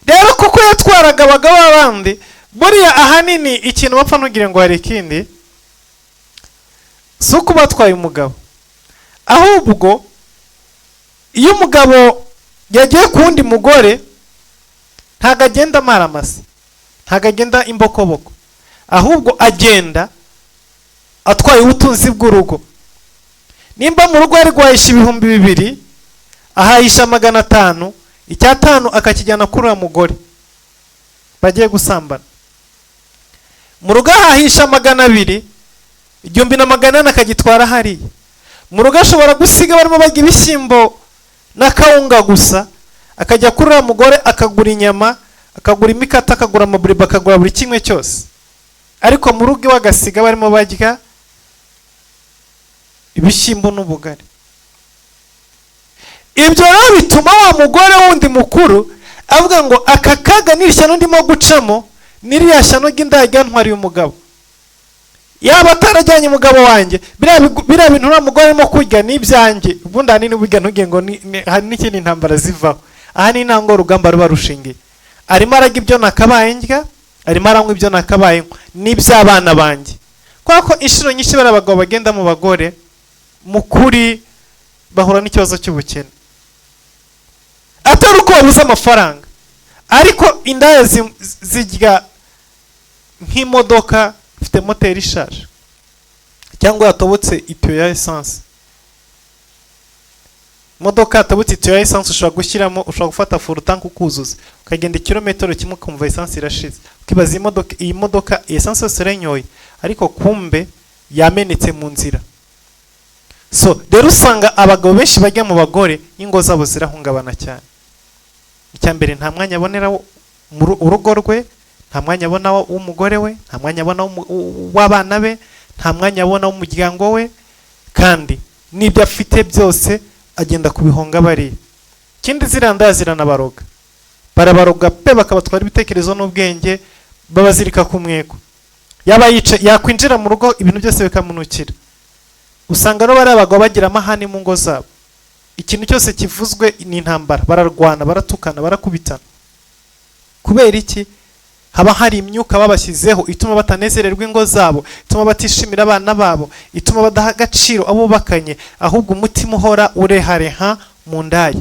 Rero kuko yatwaraga abagabo b'abandi, buriya ahanini ikintu bapfa, ntugire ngo hari ikindi, si uko batwaye umugabo, ahubwo iyo umugabo yagiye ku wundi mugore, ntabwo agenda amaramasa, ntabwo agenda imbokoboko, ahubwo agenda atwaye ubutunzi bw'urugo. Nimba mu rugo ari guhahisha 2000, ahahisha 500, 500 akakijyana kuri uriya mugore bagiye gusambana. Mu rugo ahahisha 200, 1800 akagitwara hariya. Mu rugo ashobora gusiga barimo barya ibishyimbo n'akawunga gusa, akajya kuri uriya mugore akagura inyama, akagura imikate, akagura amaburiba, akagura buri kimwe cyose, ariko mu rugo iwe agasiga barimo barya ibishyimbo n'ubugari. Ibyo rero bituma wa mugore wundi mukuru avuga ngo: "Aka kaga n'iri shyano ndimo gucamo, n'iriya shyano ry'indaya ryantwariye umugabo. Yaba atarajyanye umugabo wanjye, biriya bintu uriya mugore arimo kurya ni ibyanjye." Ubundi ahanini burya ntugire ngo hari n'ikindi ntambara zivaho. Ahanini ntabwo urugamba ruba rushingiye: arimo ararya ibyo nakabaye ndya, arimo aranywa ibyo nakabaye nywa, n'iby'abana banjye. Kubera ko inshuro nyinshi bariya abagabo bagenda mu bagore, mu kuri bahura n'ikibazo cy'ubukene, atari uko babuze amafaranga, ariko indaya zirya nk'imodoka ifite moteri ishaje cyangwa yatobotse itiyo ya esanse. Imodoka yatobotse itiyo ya esanse, ushobora gushyiramo, ushobora gufata full tank ukuzuza, ukagenda ikirometero kimwe ukumva esanse irashize, ukibaza imodoka, iyi modoka esanse yose iranyoye, ariko kumbe yamenetse mu nzira. So rero usanga abagabo benshi bajya mu bagore, ingo zabo zirahungabana cyane. Icya mbere, nta mwanya abonera mu urugo rwe, nta mwanya abona w'umugore we, nta mwanya abona w'abana be, nta mwanya abona w'umuryango we, kandi n'ibyo afite byose agenda kubihonga bariya. Ikindi, ziriya ndaya ziranabaroga, barabaroga pe, bakabatwara ibitekerezo n'ubwenge, babazirika ku mweko. Yaba yica, yakwinjira mu rugo ibintu byose bikamunukira. Usanga no bariya abagabo bagira amahane mu ngo zabo, ikintu cyose kivuzwe ni intambara, bararwana, baratukana, barakubitana. Kubera iki? Haba hari imyuka babashyizeho ituma batanezererwa ingo zabo, ituma batishimira abana babo, ituma badaha agaciro abo bubakanye, ahubwo umutima uhora urehareha mu ndaya,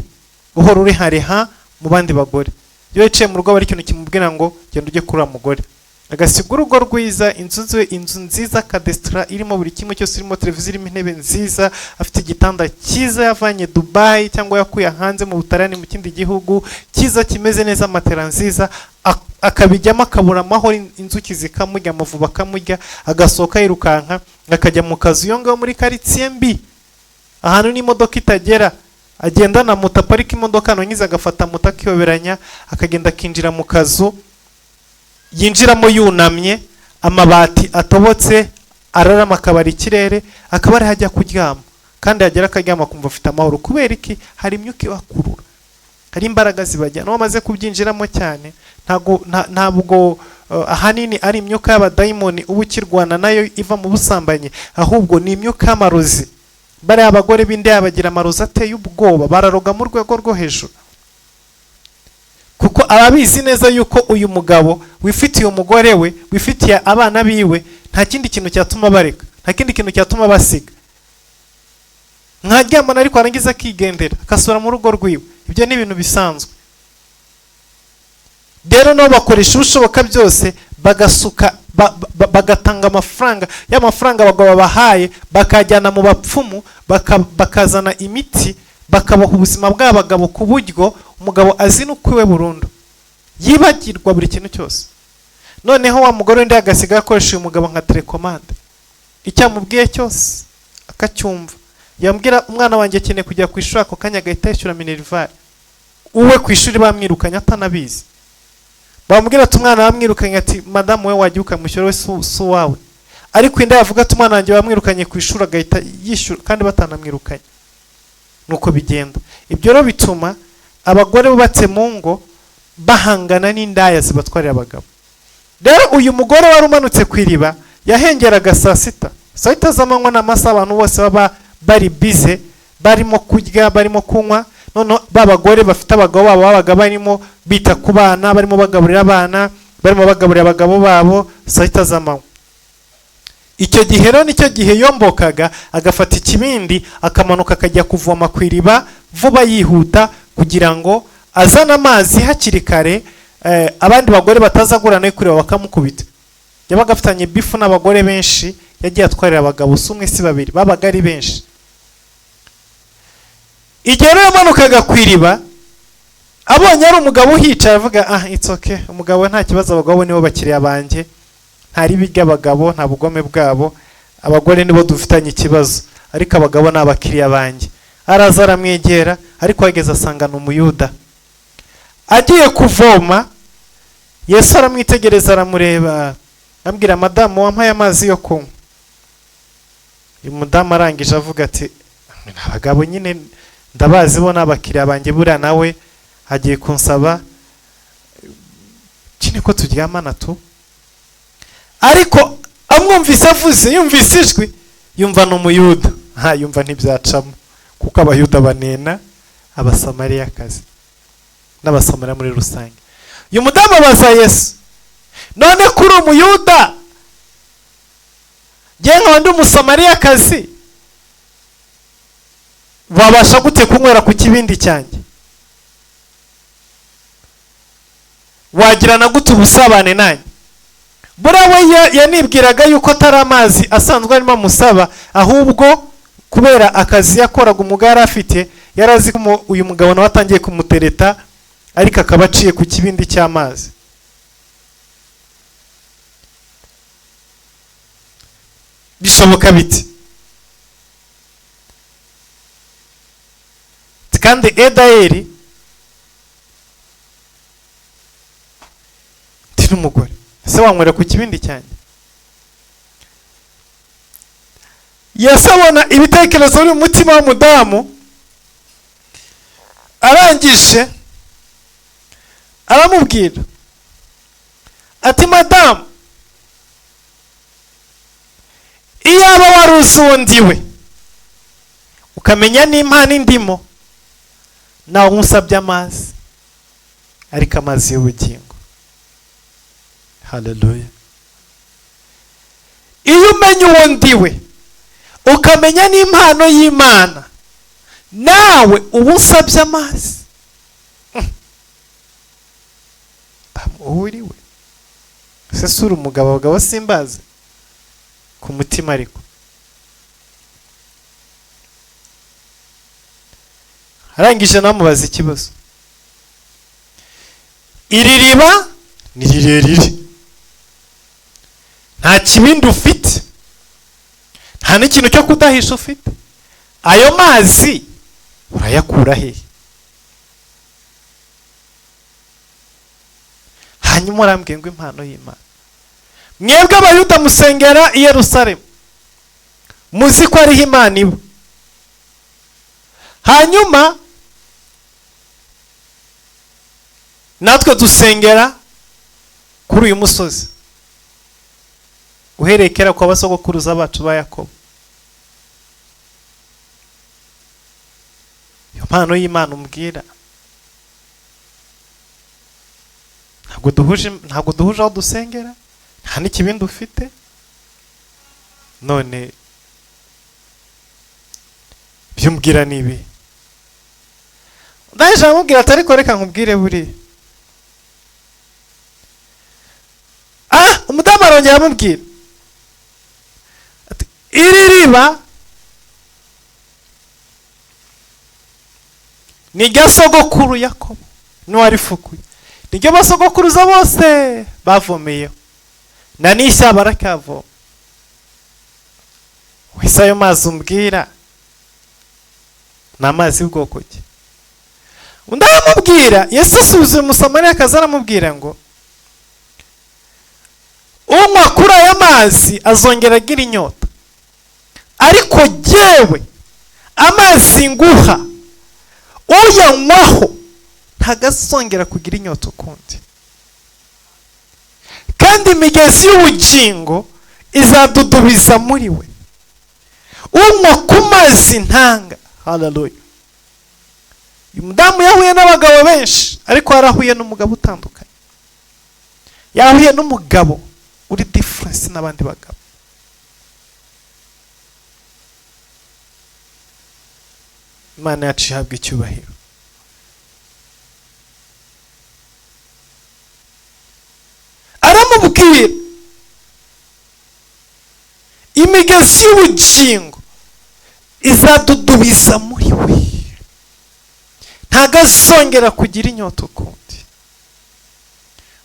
uhora urehareha mu bandi bagore. Iyo yicaye mu rugo aba ari ikintu kimubwira ngo: "Genda ujye kuri uriya mugore." Agasiga urugo rwiza, inzu inzu nziza, kadesitara irimo buri kimwe cyose, irimo televiziyo, irimo intebe nziza, afite igitanda cyiza yavanye Dubayi cyangwa yakuye hanze mu Butaliyani, mu kindi gihugu cyiza kimeze neza, matera nziza, akabijyamo akabura amahoro, inzuki zikamurya, amavubi akamurya, agasohoka yirukanka akajya mu kazu iyo ngayo muri karitsiye mbi, ahantu n'imodoka itagera. Agenda na moto, aparika imodoka, nongiza agafata moto akiyoberanya, akagenda akinjira mu kazu, yinjiramo yunamye, amabati atobotse ararama akabara ikirere, akaba ariho ajya kuryama, kandi yagera akaryama akumva afite amahoro. Kubera iki? Hari imyuka ibakurura, hari imbaraga zibajyana. Iyo bamaze kubyinjiramo cyane, ntabwo ahanini ari imyuka y'abadayimoni uba ukirwana nayo iva mu busambanyi, ahubwo ni imyuka y'amarozi. Bariya abagore b'indaya bagira amarozi ateye ubwoba, bararoga mu rwego rwo hejuru, kuko ababizi neza yuko uyu mugabo wifitiye umugore we, wifitiye abana biwe, nta kindi kintu cyatuma bareka, nta kindi kintu cyatuma basiga. Mwaryamana ariko arangiza akigendera, akasura mu rugo rwiwe. Ibyo ni ibintu bisanzwe. Rero nabo bakoresha ibishoboka byose. Bagasuka, bagatanga amafaranga, ya mafaranga abagabo babahaye bakajyana mu bapfumu, bakazana imiti, bakabaha ubuzima bw'abagabo ku buryo umugabo azinukwa iwe burundu, yibagirwa buri kintu cyose. Noneho wa mugore w'indaya agasigaye akoresha uyu mugabo nka télécommande, icyo amubwiye cyose akacyumva. Yambwira umwana wanjye akeneye kujya ku ishuri, ako kanya agahita yishyura minerval. Uwe ku ishuri bamwirukanye atanabizi, bamubwira ati umwana bamwirukanye, ati madamu we wajya ukamwishyura, we si uwawe. Ariko inda yavuga ati umwana wanjye bamwirukanye ku ishuri, agahita yishyura kandi batanamwirukanye. Nuko bigenda. Ibyo rero bituma abagore bubatse mu ngo bahangana n'indaya zibatwarira abagabo. Rero uyu mugore wari umanutse ku iriba yahengeraga saa sita, saa sita z'amanywa, n'amasaha abantu bose baba bari bize, barimo kurya, barimo kunywa. Noneho ba bagore bafite abagabo babo babaga barimo bita ku bana, barimo bagaburira abana, barimo bagaburira abagabo babo saa sita z'amanywa. Icyo gihe rero nicyo gihe yombokaga, agafata ikibindi, akamanuka akajya kuvoma ku iriba vuba yihuta, kugira ngo azane amazi hakiri kare, abandi bagore batazagura nawe kureba bakamukubita. Yabaga afitanye beef n'abagore benshi yagiye atwarira abagabo, si umwe si babiri, babaga ari benshi. Igihe rero yamanukaga ku iriba, abonye ari umugabo uhicaye, avuga ah, it's okay, umugabo nta kibazo, abagabo nibo bakiriya banjye, nta ribi ry'abagabo, nta bugome bwabo, abagore nibo dufitanye ikibazo, ariko abagabo ni abakiriya banjye. Araza aramwegera, ariko ageze asanga ni Umuyuda agiye kuvoma. Yesu aramwitegereza, aramureba, ambwira madamu wampaye amazi yo kunywa. Uyu mudamu arangije avuga ati abagabo nyine ndabazi, bo ni abakiriya banjye, buriya nawe agiye kunsaba nyine ko turyamana tu. Ariko amwumvise avuze, yumvise ijwi, yumva ni Umuyuda, ha yumva ntibyacamo, kuko Abayuda banena Abasamariyakazi n'Abasamariya muri rusange. Uyu mudamu abaza Yesu: none kuri Umuyuda, ngewe nkaba ndi Umusamariyakazi, wabasha gute kunywera ku kibindi cyanjye? Wagirana gute ubusabane nanjye? Buriya we yanibwiraga yuko atari amazi asanzwe arimo amusaba, ahubwo kubera akazi yakoraga, umugabo yari afite, yari azi ko uyu mugabo nawe atangiye kumutereta, ariko akaba aciye ku kibindi cy'amazi. Bishoboka biti? Kandi Edayeri ndi n'umugore, ese wanywera ku kibindi cyanjye? Yesu abona ibitekerezo biri mu mutima w'umudamu, arangije aramubwira ati madamu, iyaba wari uzi uwo ndiwe, ukamenya n'impano indimo, nawe unsabye amazi, ariko amazi y'ubugingo. Haleluya. Iyo umenya uwo ndiwe, ukamenya n'impano y'Imana, nawe uba unsabye amazi. Uwo uriwe se sura umugabo, abagabo simbazi ku mutima. Ariko arangije namubaza ikibazo: iri riba ni rirerire, nta kibindi ufite, nta n'ikintu cyo kudahisha ufite, ayo mazi urayakura hehe? Hanyuma urambwiye ngo impano y'Imana. Mwebwe Abayuda musengera i Yerusalemu, muzi ko ariho Imana iba. Hanyuma natwe dusengera kuri uyu musozi uhereye kera kwa basogokuruza bacu ba Yakobo. Iyo mpano y'Imana umbwira, ntabwo duhuje aho dusengera, nta n'ikibindi ufite, none ibyo umbwira ni ibi? Ndaje aramubwira ati ariko reka nkubwire buriya. Arongera aramubwira ati iri riba ni irya sogokuru Yakobo n'uwarifukuye, niryo basogokuruza bose bavomeyeho, na n'ishya baracyavoma. Wese ayo mazi umbwira ni amazi y'ubwoko ki? Undi aramubwira, Yesu asubiza Umusamariyakazi aramubwira ngo unywa kuri aya mazi azongera agira inyota, ariko jyewe amazi nguha uyanywaho ntago azongera kugira inyota ukundi, kandi imigezi y'ubugingo izadudubiza muri we. Unywa ku mazi ntanga. Haleluya. Uyu mudamu yahuye n'abagabo benshi, ariko yarahuye n'umugabo utandukanye. Yahuye n'umugabo uri difference n'abandi bagabo. Imana yacu ihabwa icyubahiro. Aramubwira imigezi y'ubugingo izadudubiza muri we, ntago azongera kugira inyota ukundi.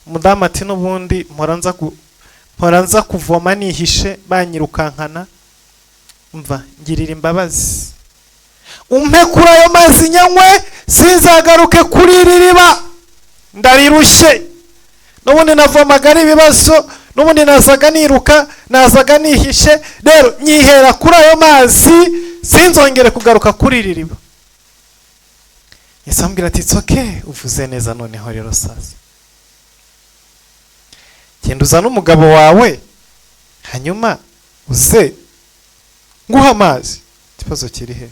Umudamu ati n'ubundi mpora nza kuvoma nihishe, banyirukankana, mva ngirira imbabazi, umpe kuri ayo mazi nyanywe, sinzagaruke kuri iri riba, ndarirushye. N'ubundi navomaga ari ibibazo, n'ubundi nazaga niruka, nazaga nihishe, rero nyihera kuri ayo mazi, sinzongere kugaruka kuri iri riba. Yesu amubwira ati it's okay, uvuze neza, noneho rero sasa genda uzane umugabo wawe, hanyuma uze nguha amazi. Ikibazo kiri he?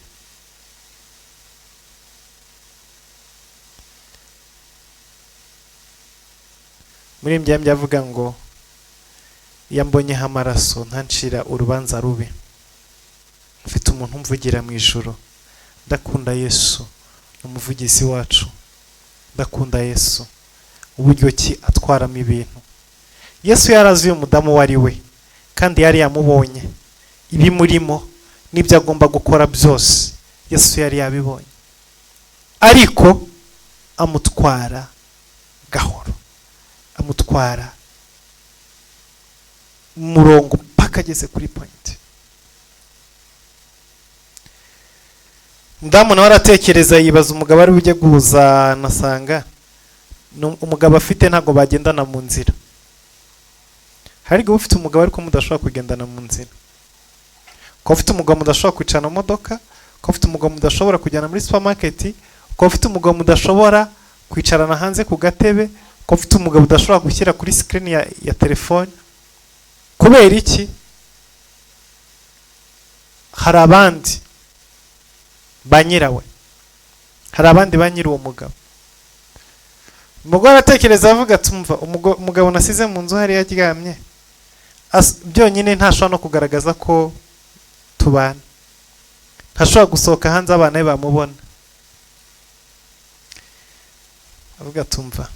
Muri mbya avuga ngo iyo mbonyeho amaraso ntancira urubanza rubi, mfite umuntu umvugira mu ijuru. Ndakunda Yesu, umuvugizi wacu. Ndakunda Yesu uburyo ki atwaramo ibintu. Yesu yarazi uyu mudamu wari we, kandi yari yamubonye ibimurimo n'ibyo agomba gukora byose. Yesu yari yabibonye, ariko amutwara gahoro, amutwara umurongo mpaka ageze kuri point. Mudamu nawe aratekereza, yibaza umugabo ari bujye guhuza, nasanga umugabo afite ntago bagendana mu nzira. Hari igihe ufite umugabo ariko mudashobora kugendana mu nzira, ko ufite umugabo mudashobora kwicarana mu modoka, ko ufite umugabo mudashobora kujyana muri supermarket, ko ufite umugabo mudashobora kwicarana hanze ku gatebe, ko ufite umugabo udashobora gushyira kuri screen ya telefone. Kubera iki? Hari abandi ba nyirawe, hari abandi ba nyiri uwo mugabo. Umugore aratekereza avuga ati umva, umugabo nasize mu nzu hariya aryamye, byonyine ntashobora no kugaragaza ko tubana, ntashobora gusohoka hanze abana be bamubona. Avuga ati umva,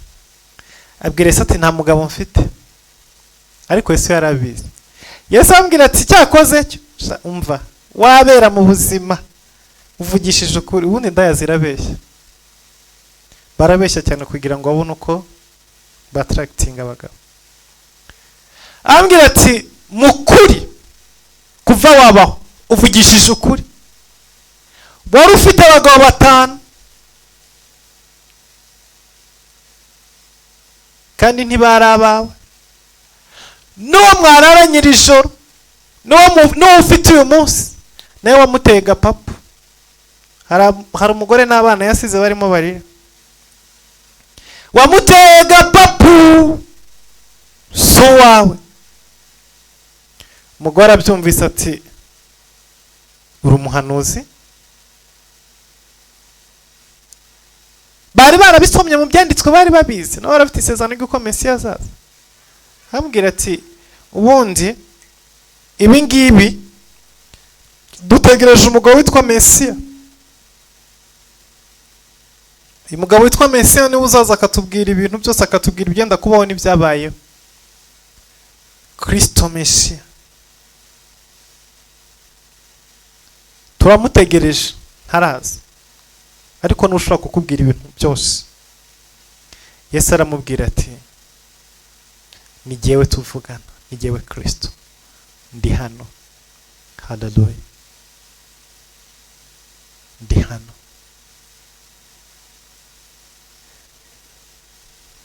abwira Yesu ati nta mugabo mfite, ariko Yesu yarabizi. Yesu amubwira ati cyakoze cyo, umva wabera mu buzima uvugishije ukuri. Ubundi indaya zirabeshya, barabeshya cyane kugira ngo babone uko batractinga abagabo. Ambwira ati mukuri kuva wabaho uvugishije ukuri, wari ufite abagabo 5 kandi ntibari abawe, n'uwo mwararanye iri joro, n'uwo ufite uyu munsi nawe wamuteye gapapu. Hari umugore n'abana yasize barimo barira, wamuteye gapapu so wawe. Umugore abyumvise ati uri umuhanuzi? Bari barabisomye mu byanditswe, bari babizi, nabo barafite isezerano ry'uko Mesiya azaza. Amubwira ati ubundi ibi ngibi dutegereje umugabo witwa Mesiya. Uyu mugabo witwa Mesiya niwe uzaza akatubwira ibintu byose, akatubwira ibyenda kubaho n'ibyabayeho. Kristo Mesiya turamutegereje ntaraza, ariko ntushobora kukubwira ibintu byose. Yesu aramubwira ati ni jyewe tuvugana, ni jyewe Kristo, ndi hano. Haleluya, ndi hano.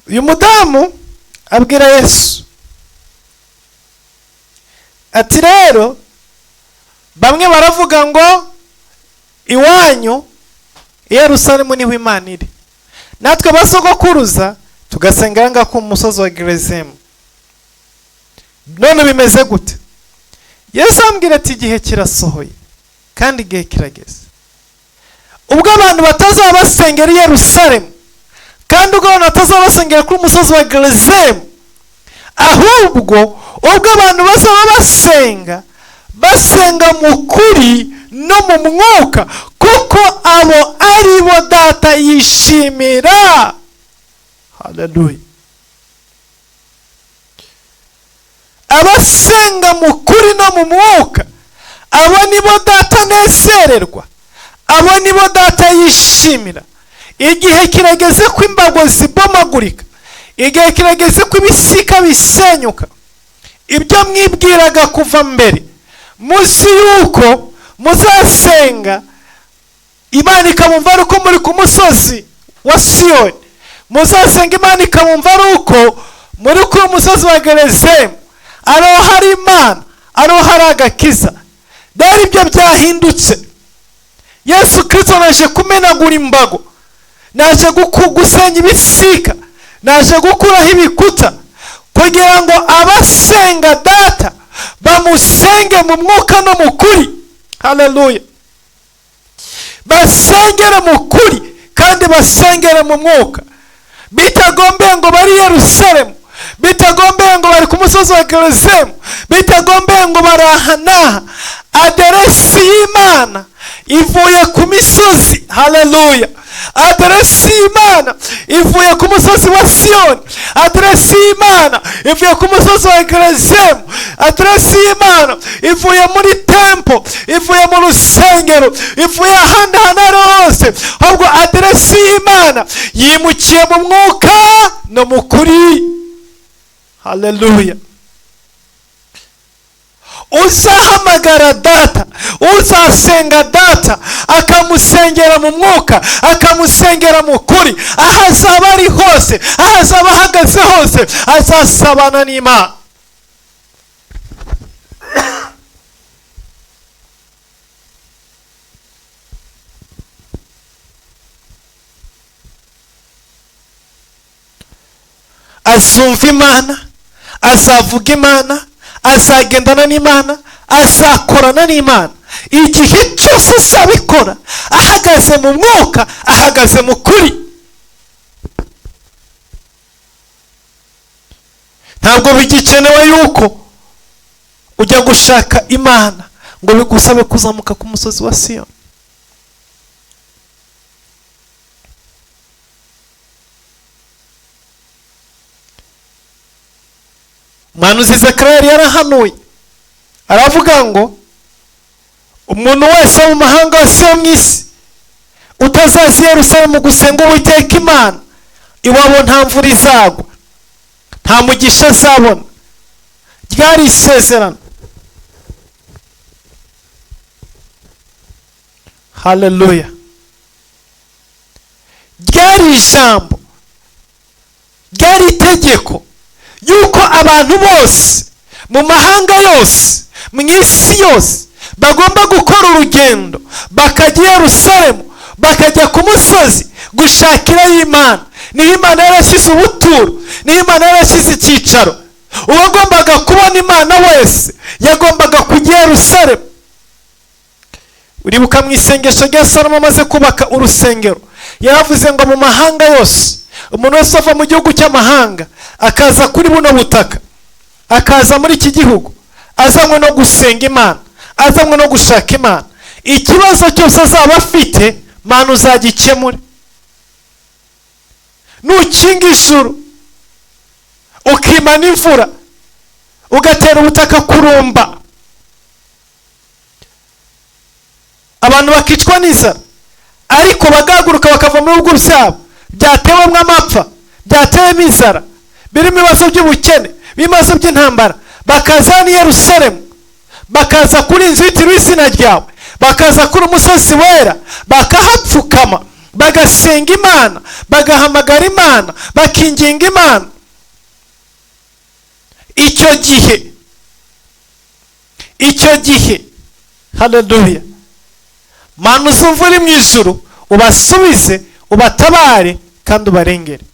Uyu mudamu abwira Yesu ati rero bamwe baravuga ngo iwanyu i Yerusalemu niho Imana iri, natwe basogokuruza tugasenga ngaho ku musozi wa Gerizemu, none bimeze gute? Yesu ambwira ati igihe kirasohoye kandi igihe kirageze ubwo abantu batazaba basengera i Yerusalemu, kandi ubwo abantu batazaba basengera kuri umusozi wa Gerizemu, ahubwo ubwo abantu bazaba basenga mu kuri no mu mwuka, kuko abo ari bo Data yishimira. Haleluya. Abasenga mu kuri no mu mwuka, abo nibo Data anezererwa, abo nibo Data yishimira. Igihe kirageze ko imbago zibomagurika, igihe kirageze ko ibisika bisenyuka. Ibyo mwibwiraga kuva mbere, munsi yuko muzasenga Imana ikamumva ari uko muri ku musozi wa Siyoni, muzasenga Imana ikamumva ari uko muri ku musozi wa Gerizemu, ariho hari Imana, ariho hari agakiza. Rero ibyo byahindutse. Yesu Kristo naje kumenagura imbago, naje gusenya ibisika, naje gukuraho ibikuta, kugira ngo abasenga Data bamusenge mu mwuka no mu kuri. Haleluya. Basengere mu kuri kandi basengere mu mwuka, bitagombeye ngo bari Yerusalemu, bitagombeye ngo bari ku musozi wa Gerizemu, bitagombeye ngo bari aha n'aha. Aderesi y'Imana ivuye ku misozi. Haleluya. Aderesi y'Imana ivuye ku musozi wa Siyoni, aderesi y'Imana ivuye ku musozi wa Gerizemu, aderesi y'Imana ivuye muri tempo, ivuye mu rusengero, ivuye ahandi hantu ari hose. Ahubwo aderesi y'Imana yimukiye mu mwuka no mu kuri. Haleluya. Uzahamagara Data, uzasenga Data, akamusengera mu mwuka, akamusengera mu kuri, aho azaba ari hose, aho azaba ahagaze hose, azasabana n'Imana. Azumva Imana, azavuga Imana, azagendana n'Imana, azakorana n'Imana. Igihe cyose azabikora ahagaze mu mwuka, ahagaze mu kuri. Ntabwo bigikenewe yuko ujya gushaka Imana ngo bigusabe kuzamuka ku musozi wa Siyoni. Umuhanuzi Zekariya yarahanuye aravuga ngo umuntu wese mu mahanga yose yo mu isi utazaza i Yerusalemu gusenga Uwiteka Imana, iwabo nta mvura izagwa, nta mugisha azabona. Ryari isezerano. Haleluya. Ryari ijambo, ryari itegeko yuko abantu bose mu mahanga yose, mu isi yose, bagomba gukora urugendo bakajya i Yerusalemu, bakajya ku musozi gushakirayo Imana. Niho Imana yarashyize ubuturo, niho Imana yarashyize icyicaro. Uwagombaga kubona Imana wese yagombaga kujya i Yerusalemu. Uribuka mu isengesho rya Salomo amaze kubaka urusengero, yaravuze ngo mu mahanga yose, umuntu wese ava mu gihugu cy'amahanga akaza kuri buno butaka, akaza muri iki gihugu azanywe no gusenga Imana, azanywe no gushaka Imana, ikibazo cyose azaba afite Mana uzagikemure. Nukinga ijuru ukimana imvura, Ugatera ubutaka kurumba, abantu bakicwa n'inzara, ariko bagahaguruka bakava mu bihugu byabo byatewemo amapfa, byatewemo inzara, birimo ibibazo by'ubukene, ibibazo by'intambara, bakaza n'i Yerusalemu, bakaza kuri inzu yitiriwe izina ryawe, bakaza kuri umusozi wera, bakahapfukama, bagasenga Imana, bagahamagara Imana, bakinginga Imana. Icyo gihe, haleluya, Mana uzumva uri mu ijuru, ubasubize, ubatabare kandi ubarengere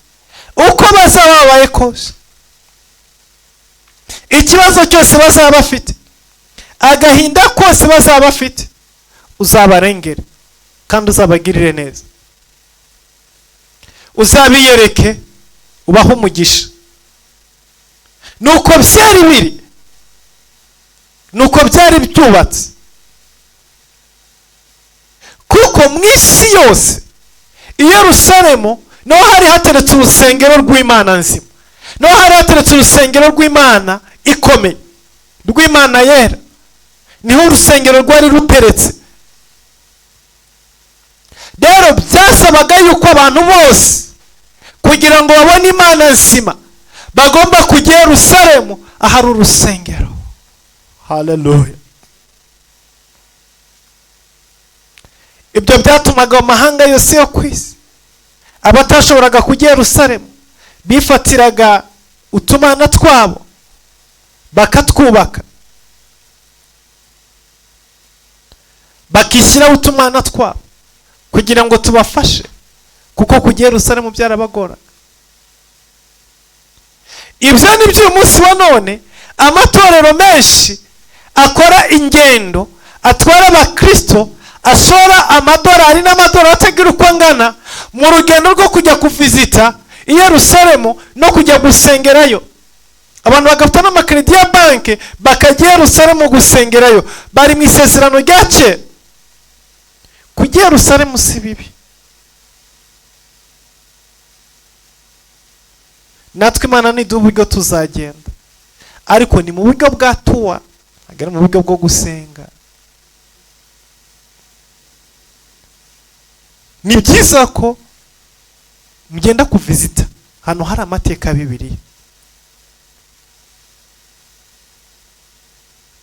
uko bazaba babaye kose. Ikibazo cyose bazaba bafite, agahinda kose bazaba bafite, uzabarengere kandi uzabagirire neza, uzabiyereke, ubahe umugisha. Nuko byari biri, nuko byari byubatse, kuko mu isi yose i Yerusalemu niho hari hateretse urusengero rw'Imana nzima, niho hari hateretse urusengero rw'Imana ikomeye, rw'Imana yera, niho urusengero rwari ruteretse. Rero byasabaga yuko abantu bose kugira ngo babone Imana nzima bagomba kujya Yerusalemu ahari urusengero. Haleluya. Ibyo byatumaga amahanga yose yo ku isi, abatashoboraga kujya Yerusalemu bifatiraga utumana twabo bakatwubaka, bakishyiraho utumana twabo kugira ngo tubafashe, kuko kujya Yerusalemu byarabagora. Ibyo ni byo umunsi wa none amatorero menshi akora ingendo, atwara abakristo, ashora amadolari n'amadolari atagira uko angana mu rugendo rwo kujya kuvizita i Yerusalemu no kujya gusengerayo. Abantu bagafata n'amakredi ya banki bakajya Yerusalemu gusengerayo. Bari mu isezerano rya kera. Kujya Yerusalemu si bibi. Natwe Imana niduha uburyo tuzagenda, ariko ni mu buryo bwa tuwa, ntabwo ari mu buryo bwo gusenga. Ni byiza ko mugenda kuvizita hano hari amateka ya Bibiliya.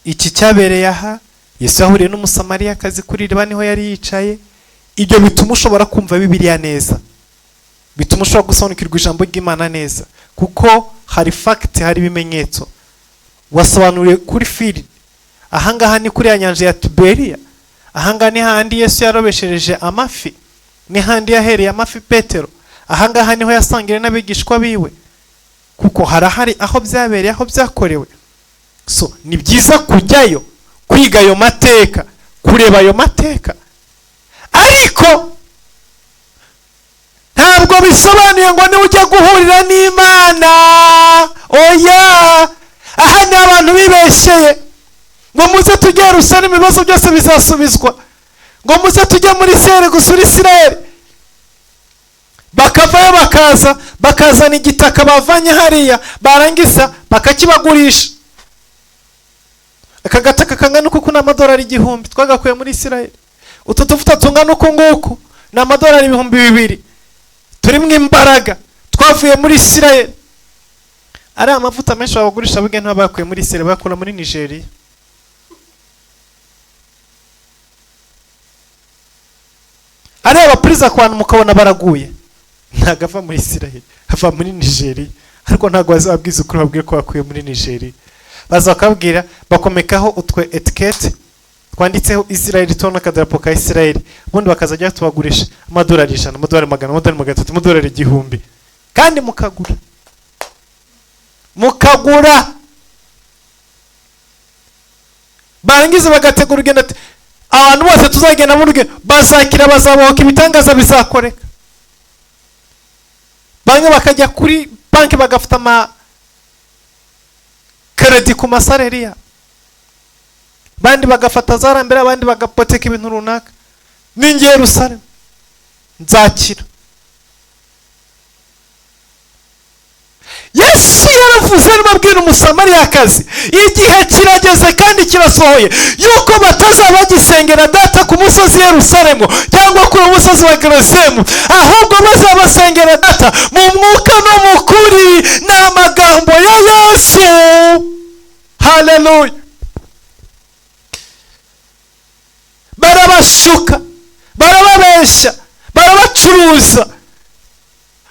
Iki cyabereye aha, Yesu yahuriye n'Umusamariyakazi kuri iriba, niho yari yicaye. Ibyo bituma ushobora kumva Bibiliya neza, bituma ushobora gusobanukirwa ijambo ry'Imana neza, kuko hari fact, hari ibimenyetso wasobanuriye kuri field. Ahangaha ni kuri ya nyanja ya Tiberiya, ahangaha ni handi Yesu yarobeshereje amafi, ni handi yahereye amafi Petero, ahangaha niho yasangiriye n'abigishwa biwe, kuko harahari aho byabereye, aho byakorewe. So ni byiza kujyayo kwiga ayo mateka, kureba ayo mateka, ariko ntabwo bisobanuye ngo niba ujya guhurira n'Imana. Oya, aha ni abantu bibeshyeye ngo muze tujye Yerusalemu ibibazo byose bizasubizwa, ngo muze tujye muri Isirayeli gusura Isirayeli. Bakavayo bakaza bakazana igitaka bavanye hariya, barangiza bakakibagurisha. Aka gataka kangana uku ni amadolari 1000 twagakuye muri Isirayeli. Utu tuvuta tungana uku nguku ni amadolari 2000, turimo imbaraga twavuye muri Isirayeli. Ari amavuta menshi bagurisha buge ntabakuye muri Isirayeli, bakura muri Nigeria. Ari abapuriza kwantu mukabona baraguye, ntago ava muri Isirayeli, ava muri Nigeria. Ariko ntago bazababwiza ukuri, babwiye ko bakuye muri Nigeria. Baza bakabwira, bakomekaho utwe etikete twanditseho Isirayeli, tubona akadarapo ka Isirayeli, ubundi bakazajya tubagurisha amadolari 100, amadolari 100, amadolari 300, amadolari 1000, kandi mukagura. Mukagura. Barangiza bagategura urugendo ati abantu bose tuzagenda mu rugendo bazakira, bazabohoka, ibitangaza bizakoreka. Bamwe bakajya kuri banki bagafata ama kredi ku masareriya, bandi bagafata zarambere, abandi bagapoteka ibintu runaka. Ninjye Yerusalemu nzakira. Yesu yaravuze arimo abwira Umusamariyakazi, igihe kirageze kandi kirasohoye yuko batazaba bagisengera Data ku musozi Yerusalemu cyangwa ku musozi wa Gerizemu, ahubwo bazabasengera Data mu mwuka no mu kuri. Ni amagambo ya Yesu. Haleluya. Barabashuka, barababeshya, barabacuruza,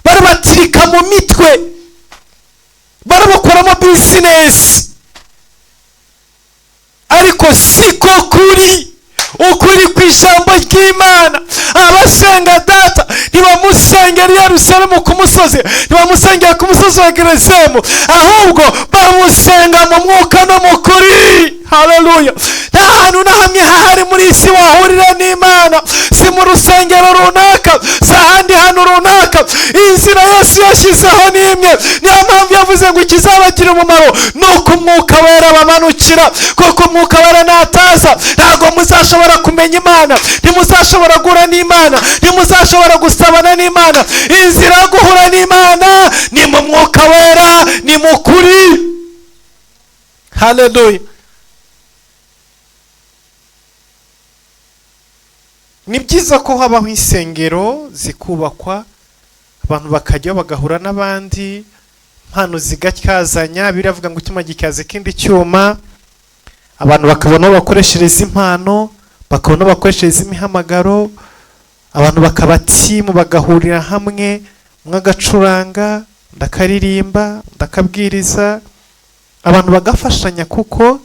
barabatirika mu mitwe, barabakoramo bizinesi, ariko siko kuri. Ukuri ku ijambo ry'Imana. Abasenga Data ntibamusengera i Yerusalemu ku musozi, ntibamusengera ku musozi wa Gerizemu, ahubwo bamusenga mu mwuka no mu kuri. Haleluya. Nta hantu na hamwe hahari muri isi wahurira n'Imana, si mu rusengero runaka, si ahandi hantu runaka. Inzira Yesu yashyizeho ni imwe. Niyo mpamvu yavuze ngo ikizabagira umumaro ni uko Umwuka Wera bamanukira, kuko Umwuka Wera nataza ntabwo muzashobora kumenya Imana, ntimuzashobora guhura n'Imana, ntimuzashobora gusabana n'Imana. Inzira yo guhura n'Imana ni mu Mwuka Wera, ni mu kuri. Haleluya. Ni byiza ko habaho insengero zikubakwa, abantu bakajyaho bagahura n'abandi, impano zigatyazanya. Biravuga ngo icyuma gityaza ikindi cyuma, abantu bakabona aho bakoreshereza impano, bakabona aho bakoreshereza imihamagaro, abantu bakaba timu bagahurira hamwe, umwe agacuranga, undi akaririmba, undi akabwiriza, abantu bagafashanya kuko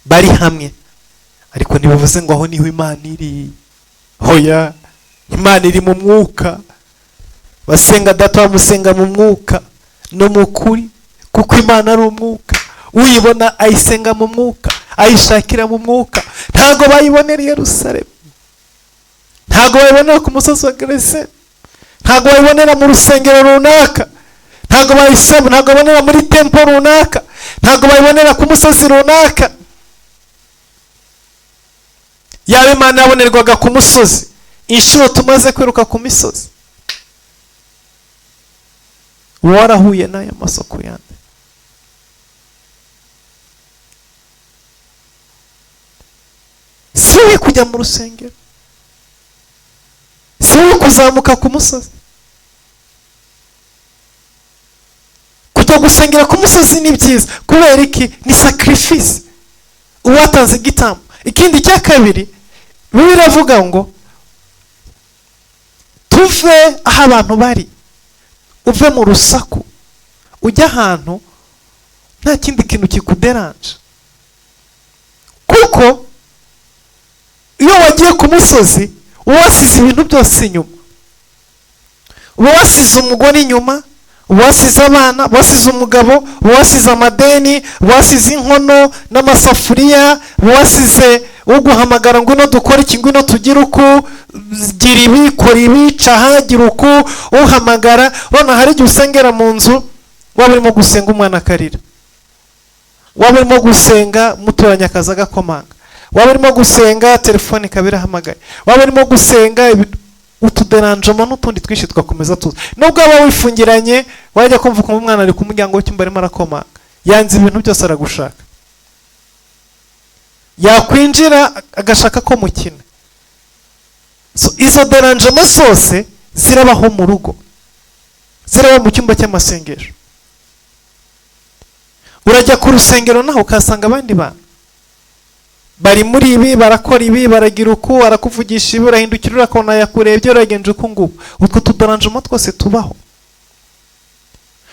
bari hamwe. Ariko ntibivuze ngo aho niho Imana iri. Hoya, Imana iri mu mwuka. Basenga Data bamusenga mu mwuka no mu kuri, kuko Imana ari umwuka. Uyibona ayisenga mu mwuka, ayishakira mu mwuka. Ntago bayibonera i Yerusalemu, ntago bayibonera ku musozi wa Gerizemu, ntago bayibonera mu rusengero runaka, ntago bayisaba, ntago bayibonera muri tempo runaka, ntago bayibonera ku musozi runaka. Yaba Imana yabonerwaga ku musozi, inshuro tumaze kwiruka ku misozi, warahuye n'aya masoko yandi. Si we kujya mu rusengero, si we kuzamuka ku musozi. Kujya gusengera ku musozi ni byiza, kubera iki? Ni sacrifice, uwatanze igitambo. Ikindi cya kabiri, Bibiliya iravuga ngo tuve aho abantu bari, uve mu rusaku, ujye ahantu nta kindi kintu kikuderanje. Kuko iyo wagiye ku musozi uba wasize ibintu byose inyuma, uba wasize umugore inyuma, uba wasize abana, uba wasize umugabo, uba wasize amadeni, uba wasize inkono n'amasafuriya, uba wasize uguhamagara ngwino dukore iki, ngwino tugire uku, gira ibi, kora ibi, caha, gira uku, uhamagara. Urabona hari igihe usengera mu nzu, waba urimo gusenga umwana akarira, waba urimo gusenga muturanye akaza agakomanga, waba urimo gusenga telefone ikaba irahamagaye, waba urimo gusenga utuderanjemo n'utundi twinshi twakomeza tuza. Nubwo waba wifungiranye, wajya kumva ukuntu umwana ari ku muryango w'icyumba arimo arakomanga, yanze ibintu byose aragushaka, yakwinjira agashaka ko mukina. So, izo deranjemo zose zirabaho mu rugo, zirabaho mu cyumba cy'amasengesho. Urajya ku rusengero naho ukasanga abandi bantu bari muri ibi, barakora ibi, baragira uku, arakuvugisha ibi, urahindukira urakona yakurebye, uragenje uku nguku. Utwo tuderanjemo twose tubaho.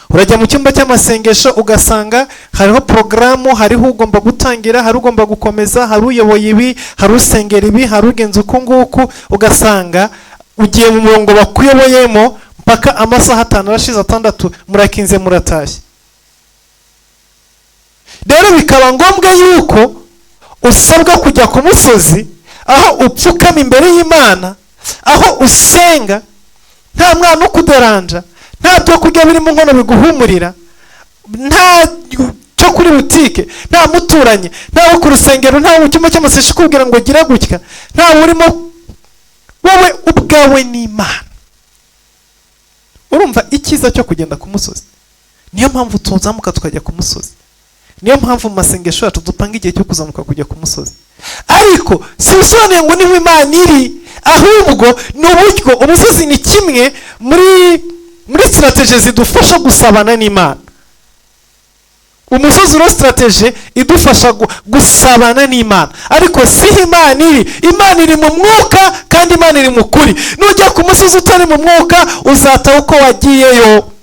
Urajya mu cyumba cy'amasengesho ugasanga hariho porogaramu, hariho ugomba gutangira, hari ugomba gukomeza, hari uyoboye ibi, hari usengera ibi, hari ugenza uku nguku. Ugasanga ugiye mu murongo bakuyoboyemo mpaka amasaha 5 arashize, 6 murakinze muratashye. Rero bikaba ngombwa yuko usabwa kujya ku musozi aho upfukama imbere y'Imana, aho usenga nta mwana ukuderanja, nta byo kurya biri mu nkono biguhumurira, nta cyo kuri butike, nta muturanye, nta wo ku rusengero, nta mu cyumba cy'amasengesho ukubwira ngo gira gutya, nta urimo, wowe ubwawe n'Imana. Urumva icyiza cyo kugenda ku musozi? Niyo mpamvu tuzamuka tukajya ku musozi, niyo mpamvu mu masengesho yacu dupanga igihe cyo kuzamuka kujya ku musozi. Ariko si bisobanuye ngo niho Imana iri, ahubwo ni uburyo. Umusozi ni kimwe muri strategy zidufasha gusabana n'Imana. Umusozi uri strategy idufasha gusabana n'Imana, ariko si Imana iri. Imana iri mu mwuka kandi Imana iri mu kuri. Nujya ku musozi utari mu mwuka, uzataha uko wagiyeyo.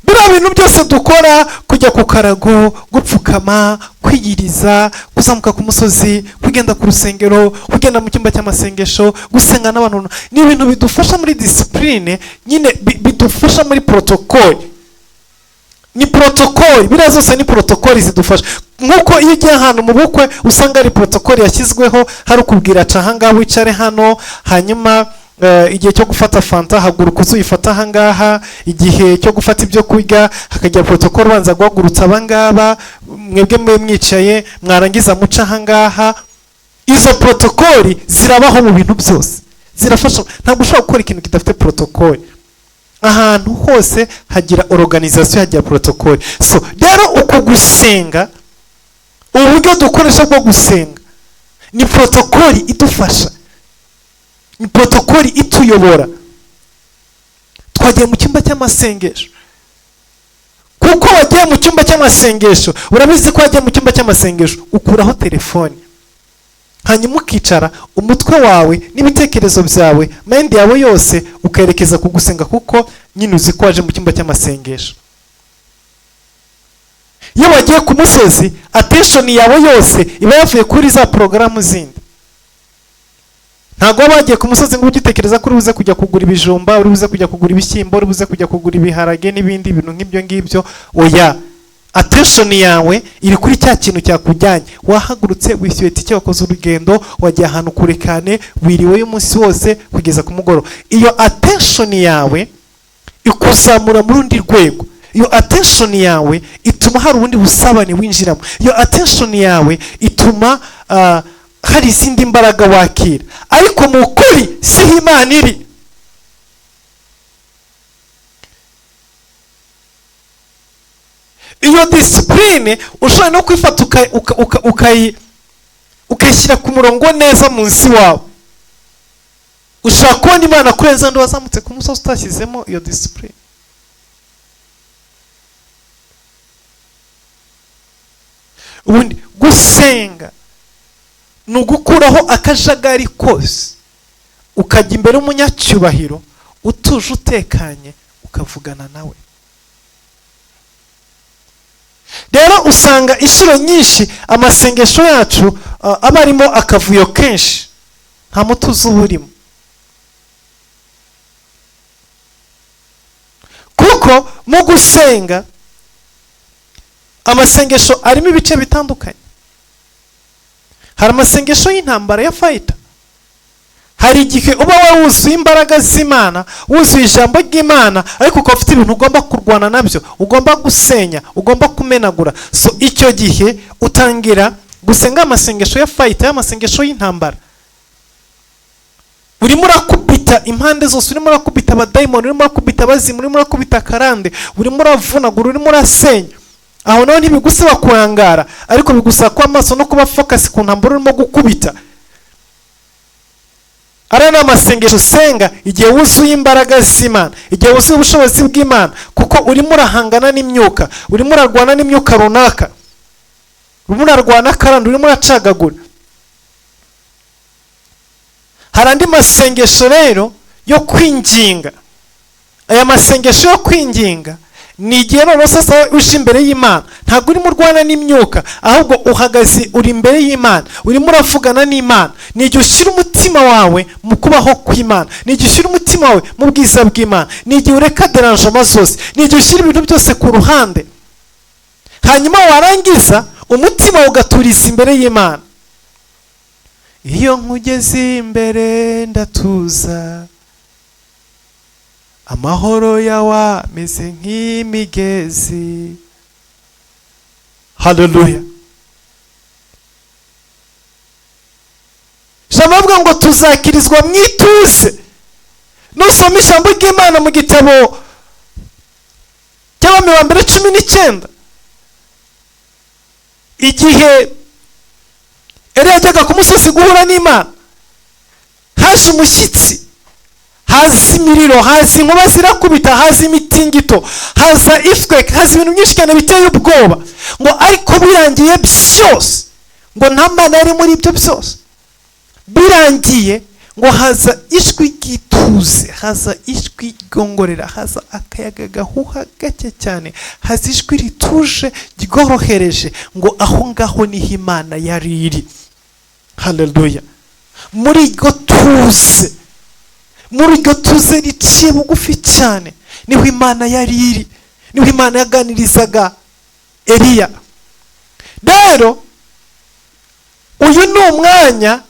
Biriya bintu byose dukora, kujya ku karago, gupfukama, kwiyiriza, kuzamuka ku musozi, kugenda ku rusengero, kugenda mu cyumba cy'amasengesho, gusenga n'abantu, ni ibintu bidufasha muri discipline nyine, bidufasha muri protocol. Ni protocol, biriya zose ni protocol zidufasha. Nk'uko iyo ugiye ahantu mu bukwe usanga ari protocol yashyizweho, hari ukubwira aca ahangaha wicare hano, hanyuma igihe cyo gufata fanta haguruka uzuyifata ahangaha, igihe cyo gufata ibyo kurya hakajya protocol ubanza guhagurutsa abangaba, mwebwe mube mwicaye, mwarangiza muca ahangaha. Izo protocol zirabaho mu bintu byose, zirafasha. Ntabwo ushobora gukora ikintu kidafite protocol. Ahantu hose hagira organisation, hagira protocol. So rero uku gusenga, uburyo dukoresha bwo gusenga ni protocol idufasha, ni protocol ituyobora. Twagiye mu cyumba cy'amasengesho, kuko wagiye mu cyumba cy'amasengesho, urabizi ko wagiye mu cyumba cy'amasengesho ukuraho telefone, hanyuma ukicara, umutwe wawe n'ibitekerezo byawe, mind yawe yose ukerekeza ku gusenga, kuko nyine uzi ko waje mu cyumba cy'amasengesho. Iyo wagiye ku musozi, attention yawe yose iba yavuye kuri za porogaramu zindi. Ntabwo waba wagiye ku musozi ngo ujye utekereza ko uri buze kujya kugura ibijumba, uri buze kujya kugura ibishyimbo, uri buze kujya kugura ibiharage n'ibindi bintu nk'ibyo ngibyo. Oya, attention yawe iri kuri cya kintu cyakujyanye. Wahagurutse, wishyuye tike, wakoze urugendo, wagiye ahantu kure cyane, wiriweyo umunsi wose kugeza ku mugoroba. Iyo attention yawe ikuzamura mu rundi rwego. Iyo attention yawe ituma hari ubundi busabane winjiramo. Iyo attention yawe ituma hari izindi mbaraga wakira. Ariko mu kuri siho Imana iri. Iyo discipline ushobora no kwifata ukayishyira ku murongo neza munsi wawe, ushobora kubona Imana kurenza undi wazamutse ku musozi utashyizemo iyo discipline. Ubundi gusenga ni ugukuraho akajagari kose, ukajya imbere y'umunyacyubahiro utuje utekanye, ukavugana nawe. Rero usanga inshuro nyinshi amasengesho yacu aba arimo akavuyo kenshi, nta mutuzo uba urimo, kuko mu gusenga amasengesho arimo ibice bitandukanye. Hari amasengesho y'intambara ya fight. Hari igihe uba wuzuye imbaraga z'Imana, wuzuye ijambo ry'Imana, ariko ukaba ufite ibintu ugomba kurwana nabyo, ugomba gusenya, ugomba kumenagura. So icyo gihe utangira gusenga amasengesho ya fight, y'amasengesho y'intambara. Urimo urakubita impande zose, urimo urakubita abadayimoni, urimo urakubita abazimu, urimo urakubita karande, urimo uravunagura, urimo urasenya. Aho naho ntibigusaba kurangara, ariko bigusaba kuba maso no kuba focus ku ntambara urimo gukubita. Ariya ni amasengesho usenga igihe wuzuye imbaraga z'Imana, igihe wuzuye ubushobozi bw'Imana, kuko urimo urahangana n'imyuka, urimo urarwana n'imyuka runaka, urimo urarwana karande, urimo uracagagura. Hari andi masengesho rero yo kwinginga. Aya masengesho yo kwinginga ni igihe noneho sasa uje imbere y'Imana, ntabwo urimo urwana n'imyuka, ahubwo uhagaze uri imbere y'Imana, urimo uravugana n'Imana. Ni igihe ushyira umutima wawe mu kubaho kw'Imana, ni igihe ushyira umutima wawe mu bwiza bw'Imana, ni igihe ureka dérangement zose, ni igihe ushyira ibintu byose ku ruhande, hanyuma warangiza umutima ugaturiza imbere y'Imana. Iyo nkugeze imbere ndatuza, amahoro yawe ameze nk'imigezi. Haleluya. Ijambo rivuga ngo tuzakirizwa mu ituze. Nusoma ijambo ry'Imana mu gitabo cy'Abami ba mbere 19, igihe Eliya yajyaga ku musozi guhura n'Imana, haje umushyitsi, haza imiriro, haza inkuba zirakubita, haza imitingito, haza earthquake, haza ibintu byinshi cyane biteye ubwoba. Ngo ariko birangiye byose, ngo nta Mana yari muri ibyo byose. Birangiye ngo haza ijwi ry'ituze, haza ijwi ryongorera, haza akayaga gahuha gake cyane, haza ijwi rituje ryorohereje, ngo aho ngaho niho Imana yari iri. Haleluya. Muri iryo tuze, muri iryo tuze riciye bugufi cyane, niho Imana yari iri, niho Imana yaganirizaga Eliya. Rero uyu ni umwanya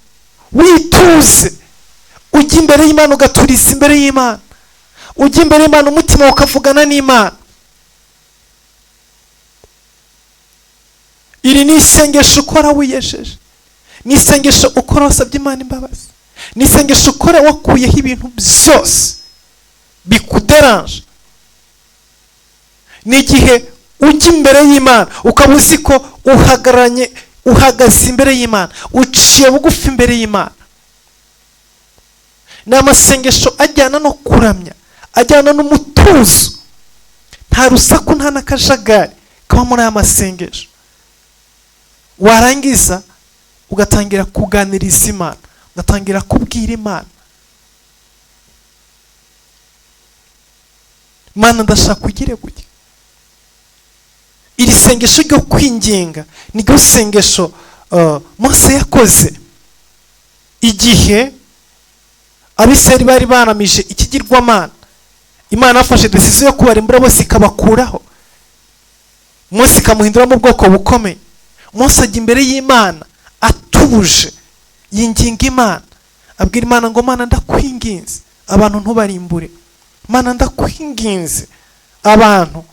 w'ituze, ujya imbere y'Imana ugaturiza imbere y'Imana, ujya imbere y'Imana umutima ukavugana n'Imana. Iri ni isengesho ukora wiyejeje, ni isengesho ukora wasabye Imana imbabazi, ni isengesho ukora wakuyeho ibintu byose bikuderanje. Ni igihe ujya imbere y'Imana ukaba uzi ko uhagararanye, uhagaze imbere y'Imana, uciye bugufi imbere y'Imana. Ni amasengesho ajyana no kuramya, ajyana n'umutuzo, nta rusaku nta n'akajagari kaba muri aya masengesho. Warangiza ugatangira kuganiriza Imana, ugatangira kubwira Imana, Mana ndashaka ugire gutya. Iri sengesho ryo kwinginga niryo sengesho Mose yakoze igihe Abisirayeli bari baramije ikigirwamana. Imana yafashe decision yo kubarimbura bose ikabakuraho, Mose ikamuhinduramo ubwoko bukomeye. Mose ajya imbere y'Imana atuje, yinginga Imana, abwira Imana ngo Mana ndakwinginze abantu ntubarimbure, Mana ndakwinginze abantu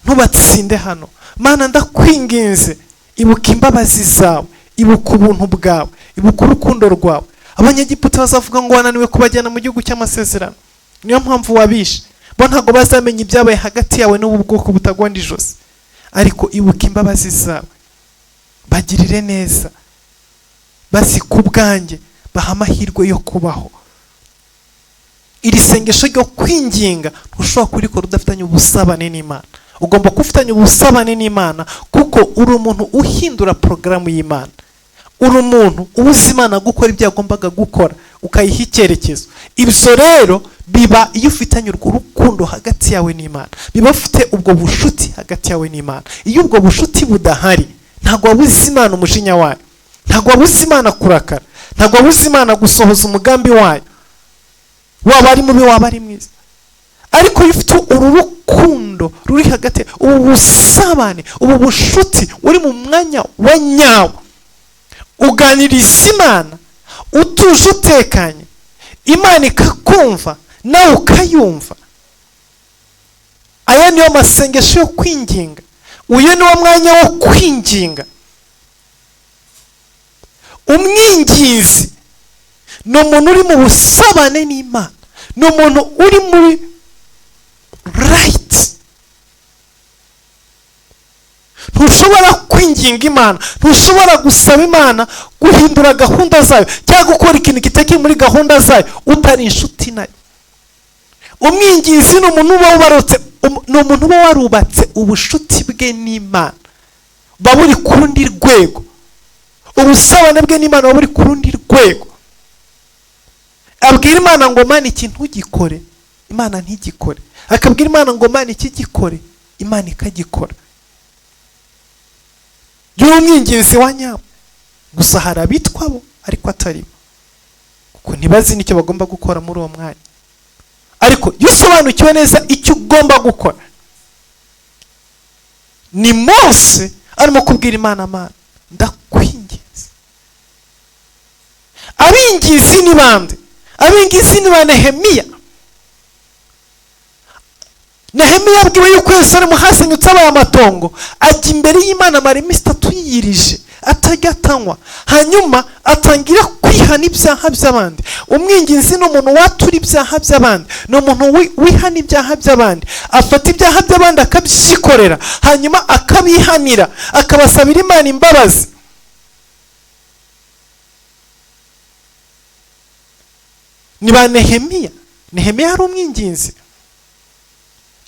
ntubatsinde hano, Mana ndakwinginze ibuka imbabazi zawe, ibuka ubuntu bwawe, ibuka urukundo rwawe. Abanyegiputa bazavuga ngo wananiwe kubajyana mu gihugu cy'amasezerano, niyo mpamvu wabishe, bo ntabwo bazamenya ibyabaye hagati yawe n'ubu bwoko butagonda ijosi. Ariko ibuka imbabazi zawe, bagirire neza, basi ku bwanjye baha amahirwe yo kubaho. Iri sengesho ryo kwinginga ntushobora kurikora udafitanye ubusabane n'Imana. Ugomba kufitanya ubusabane n'Imana kuko uri umuntu uhindura porogaramu y'Imana, uri umuntu ubuza Imana gukora ibyo yagombaga gukora, ukayiha icyerekezo. Ibyo rero biba iyo ufitanye urwo rukundo hagati yawe n'Imana, biba ufite ubwo bushuti hagati yawe n'Imana. Iyo ubwo bushuti budahari, ntabwo wabuza Imana umujinya wayo, ntabwo wabuza Imana kurakara, ntabwo wabuza Imana gusohoza umugambi wayo, waba ari mubi waba ari mwiza. Ariko iyo ufite uru rukundo ruri hagati, ubu busabane, ubu bushuti, uri mu mwanya wa nyawo, uganiriza Imana utuje utekanye, Imana ikakumva nawe ukayumva. Aya niyo masengesho yo kwinginga, uyu niwo mwanya wo kwinginga. Umwinginzi ni umuntu uri mu busabane n'Imana, ni umuntu uri muri right. Ntushobora kwinginga Imana, ntushobora gusaba Imana guhindura gahunda zayo cyangwa gukora ikintu kitari muri gahunda zayo utari inshuti nayo. Umwinginzi ni umuntu uba warubatse, ni umuntu uba warubatse ubushuti bwe n'Imana, buba buri ku rundi rwego, ubusabane bwe n'Imana buba buri ku rundi rwego. Abwira Imana ngo Mana iki ntugikore, Imana ntigikore. Akabwira Imana ngo Mana iki gikore, Imana ikagikora. Y'umwinginzi wa nyawe. Gusa hari abitwa bo ariko atari bo, kuko ntibazi n'icyo bagomba gukora muri uwo mwanya. Ariko iyo usobanukiwe neza icyo ugomba gukora, ni Mose arimo kubwira Imana, Mana ndakwinginze. Abinginzi ni bande? Abinginzi ni ba Nehemiya. Nehemiya abwiwe yuko Yerusalemu hasenyutse abaye amatongo, ajya imbere y'Imana amara iminsi 3 yiyirije, atajya atanywa, hanyuma atangira kwihana ibyaha by'abandi. Umwinginzi ni umuntu watura ibyaha by'abandi, ni umuntu wihana ibyaha by'abandi, afata ibyaha by'abandi akabyikorera, hanyuma akabihanira, akabasabira Imana imbabazi. Ni ba Nehemiya. Nehemiya yari umwinginzi,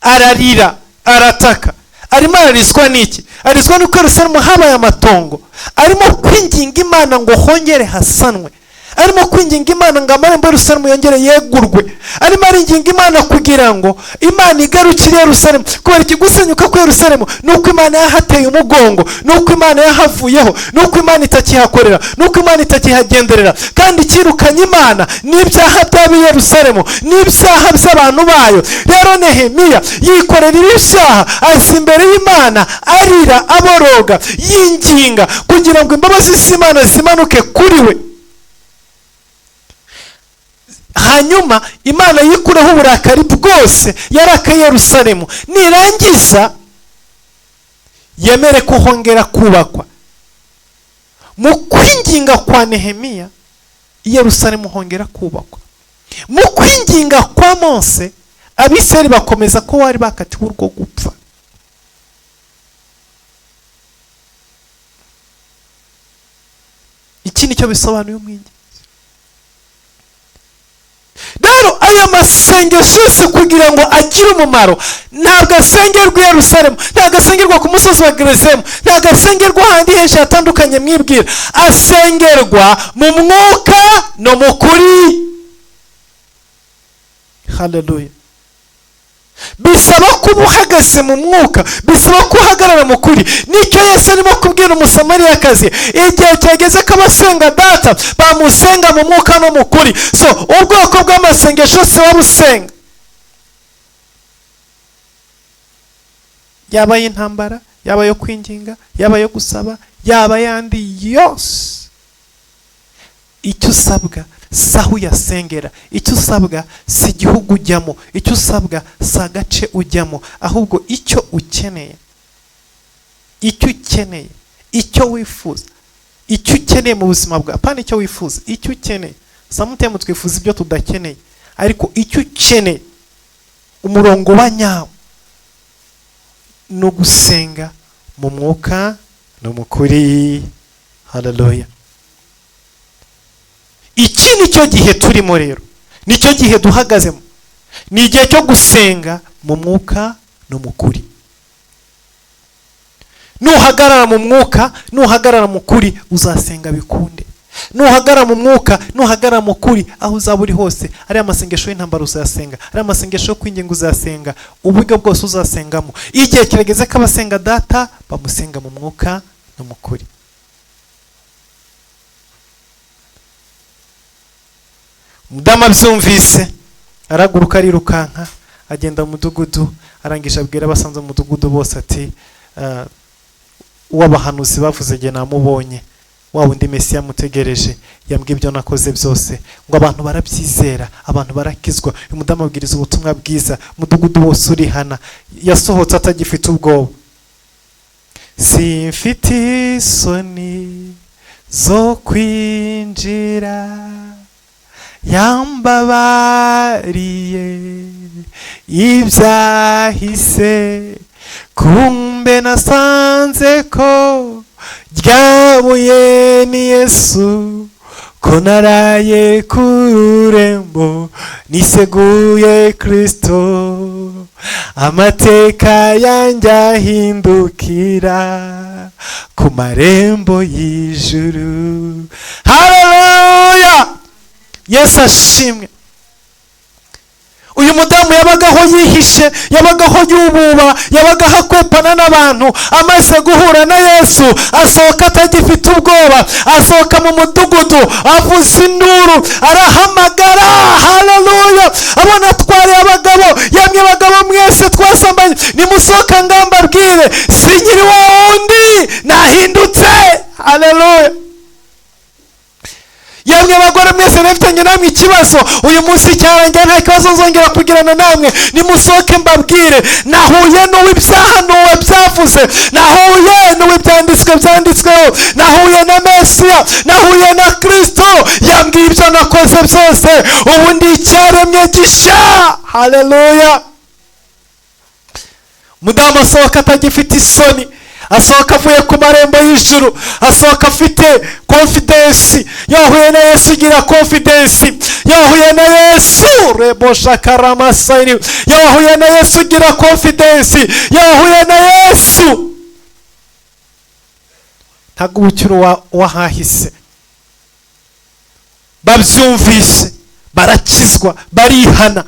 ararira, arataka. Arimo ararizwa n'iki? Arizwa n'uko Yerusalemu habaye amatongo. Arimo kwinginga Imana ngo hongere hasanwe, arimo kwinginga Imana ngo amarembo ya Yerusalemu yongere yegurwe, arimo aringinga Imana kugira ngo Imana igarukire Yerusalemu. Kubera iki? Gusenyuka kwa Yerusalemu ni uko Imana yahateye umugongo, ni uko Imana yahavuyeho, ni uko Imana itakihakorera, ni uko Imana itakihagenderera. Kandi ikirukanye Imana ni ibyaha by'ab'i Yerusalemu, ni ibyaha by'abantu bayo. Rero Nehemiya yikorera ibyaha, aza imbere y'Imana arira, aboroga, yinginga kugira ngo imbabazi z'Imana zimanuke kuri we. Hanyuma Imana yikureho uburakari bwose yarakaye Yerusalemu, nirangiza yemere ko hongera kubakwa. Mu kwinginga kwa Nehemiya, Yerusalemu hongera kubakwa. Mu kwinginga kwa Mose, Abisirayeli bakomeza ko bari bakatiwe urwo gupfa. Iki nicyo bisobanuye umwinginzi. Rero aya masengesho yose kugira ngo agire umumaro, ntabwo asengerwa i Yerusalemu, ntabwo asengerwa ku musozi wa Gerizemu, ntabwo asengerwa ahandi henshi hatandukanye mwibwira, asengerwa mu mwuka no mu kuri. Haleluya. Bisaba kuba uhagaze mu mwuka, bisaba ko uhagarara mu kuri. Nicyo Yesu arimo kubwira Umusamariyakazi, igihe cyageze ko abasenga Data bamusenga mu mwuka no mu kuri. So ubwoko bw'amasengesho se wabusenga, yaba y'intambara, yaba yo kwinginga, yaba yo gusaba, yaba yandi yose, icyo usabwa si aho uyasengera, icyo usabwa si igihugu ujyamo, icyo usabwa si agace ujyamo, ahubwo icyo ukeneye, icyo ukeneye, icyo wifuza, icyo ukeneye mu buzima bwawe, apana icyo wifuza, icyo ukeneye. Sometimes twifuza ibyo tudakeneye, ariko icyo ukeneye, umurongo wa nyawo ni ugusenga mu mwuka no mu kuri. Haleluya. Iki nicyo gihe turimo rero, nicyo gihe duhagazemo, ni igihe cyo gusenga mu mwuka no mu kuri. Nuhagarara mu mwuka, nuhagarara mu kuri, uzasenga bikunde. Nuhagarara mu mwuka, nuhagarara mu kuri, aho uzaba uri hose, ari amasengesho y'intambara uzasenga, ari amasengesho yo kwinginga uzasenga, uburyo bwose uzasengamo. Igihe kirageze ko abasenga Data bamusenga mu mwuka no mu kuri. Umudamu abyumvise araguruka arirukanka agenda mu mudugudu, arangije abwira abasanze mu mudugudu bose ati uw'abahanuzi bavuze igihe namubonye, wa wundi Mesiya mutegereje, yambwiye ibyo nakoze byose. Ngo abantu barabyizera, abantu barakizwa. Uyu mudamu abwiriza ubutumwa bwiza, umudugudu wose urihana. Yasohotse atagifite ubwoba. Simfite isoni zo kwinjira, yambabariye ibyahise, kumbe nasanze ko ryabuye ni Yesu, ko naraye ku rurembo niseguye Kristo, amateka yanjye ahindukira ku marembo y'ijuru. Haleluya! Yesu ashimwe. Uyu mudamu yabagaho yihishe, yabagaho yububa, yabagaho akwepana n'abantu. Amaze guhura na Yesu asohoka atagifite ubwoba, asohoka mu mudugudu avuza induru, arahamagara. Haleluya! Abona atwariye abagabo, yamwe abagabo mwese twasambanye, nimusohoka ngambabwire, sinkiri wa wundi, nahindutse. Haleluya! Yamwe abagore mwese Nari mfitanye namwe ikibazo, uyu munsi cyarangiye, nta kibazo nzongera kugirana namwe. Nimusohoke mbabwire, nahuye n'uw'ibyahanuwe byavuze, nahuye n'uw'ibyanditswe byanditsweho, nahuye na Mesiya, nahuye na Kristo, yambwiye ibyo nakoze byose, ubu ndi icyaremwe gishya. Haleluya! Umudamu asohoka atagifite isoni, asohoka avuye ku marembo y'ijuru, asohoka afite confidence. Yahuye na Yesu, ugira confidence. Yahuye na Yesu, reboshakaramasayini. Yahuye na Yesu, ugira confidence. Yahuye na Yesu, ntabwo ubukira wahahise. Babyumvise barakizwa, barihana.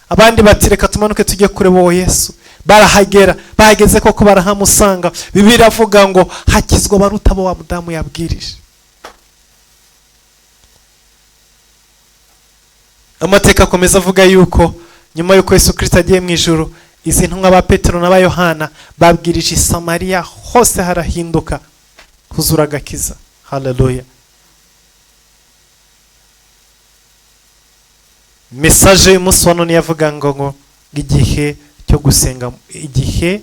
Abandi bati: "Reka tumanuke tujye kureba uwo Yesu." Barahagera, bahageze koko barahamusanga. Bibiliya iravuga ngo hakizwa baruta abo wa mudamu yabwirije. Amateka akomeza avuga yuko nyuma y'uko Yesu Kirisito agiye mu ijuru, izi ntumwa ba Petero na ba Yohana babwirije i Samariya hose, harahinduka, huzura agakiza. Haleluya! Message y'umunsi wa none yavuga ngo igihe cyo gusenga, igihe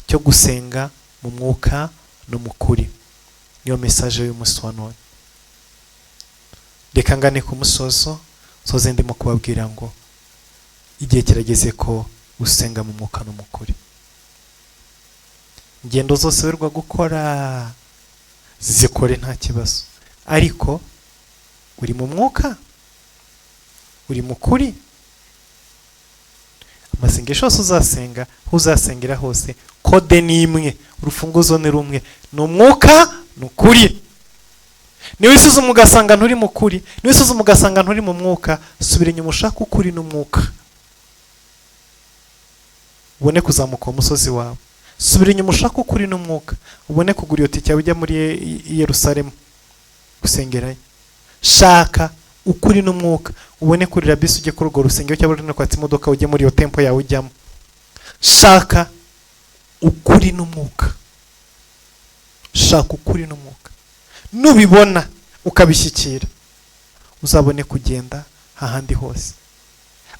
cyo gusenga mu mwuka no mu kuri. Niyo message y'umunsi wa none. Reka ngane ku musozo, nsoze ndimo kubabwira ngo igihe kirageze ko usenga mu mwuka no mu kuri. Ingendo zose wirirwa gukora zikore nta kibazo, ariko uri mu mwuka, uri mu kuri. Amasengesho yose uzasenga, aho uzasengera hose, kode ni imwe, urufunguzo ni rumwe, ni umwuka, ni ukuri. Niwisuzuma ugasanga nturi mu kuri, niwisuzuma ugasanga nturi mu mwuka, subira inyuma ushake ukuri n'umwuka, ubone kuzamuka uwo musozi wawe. Subira inyuma ushake ukuri n'umwuka, ubone kugura iyo tike yawe ujya muri Yerusalemu gusengerayo. Shaka ukuri n'umwuka, ubone kurira bisi ujye kuri urwo rusengero, cyangwa uri no kwatsa imodoka ujye muri iyo tempo yawe ujyamo. Shaka ukuri n'umwuka, shaka ukuri n'umwuka. Nubibona ukabishyikira, uzabone kugenda hahandi hose,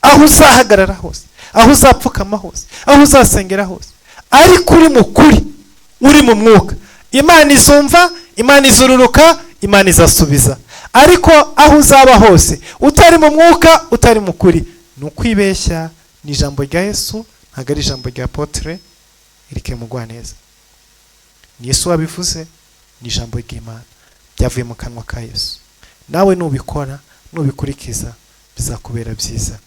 aho uzahagarara hose, aho uzapfukama hose, aho uzasengera hose, ariko uri mu kuri, uri mu mwuka, Imana izumva, Imana izururuka, Imana izasubiza. Ariko aho uzaba hose utari mu mwuka, utari mu kuri, ni ukwibeshya. Ni ijambo rya Yesu, ntabwo ari ijambo rya Apotre Eric Mugwaneza. Ni Yesu wabivuze, ni ijambo ry'Imana ryavuye mu kanwa ka Yesu. Nawe nubikora, nubikurikiza, bizakubera byiza.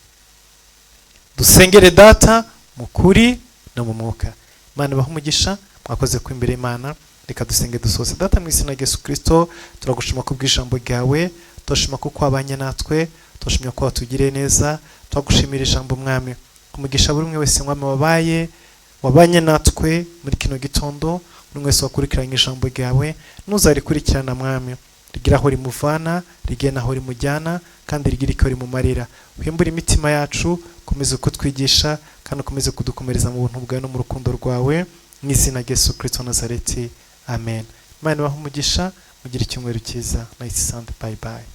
Dusengere Data mu kuri no mu mwuka. Imana ibahe umugisha, mwakoze ku imbere y'Imana. Reka dusenge dusoze. Data, mu izina rya Yesu Kristo, turagushima kubw'ijambo ryawe, turashima kuko wabanye natwe, turashimira ko watugiriye neza, turagushimira ijambo Mwami. Umugisha buri umwe wese Mwami wabanye natwe muri kino gitondo, buri umwe wese wakurikiranye ijambo ryawe, ntuzarikurikirana Mwami, rigira aho rimuvana, rigena aho rimujyana, kandi rigira icyo rimumarira. Uhembure imitima yacu, ukomeze kutwigisha kandi ukomeze kudukomereza mu buntu bwawe no mu rukundo rwawe, mu izina rya Yesu Kristo wa Nazareti, amen. Imana ibahe umugisha, mugire icyumweru cyiza. Nice Sunday, bye bye.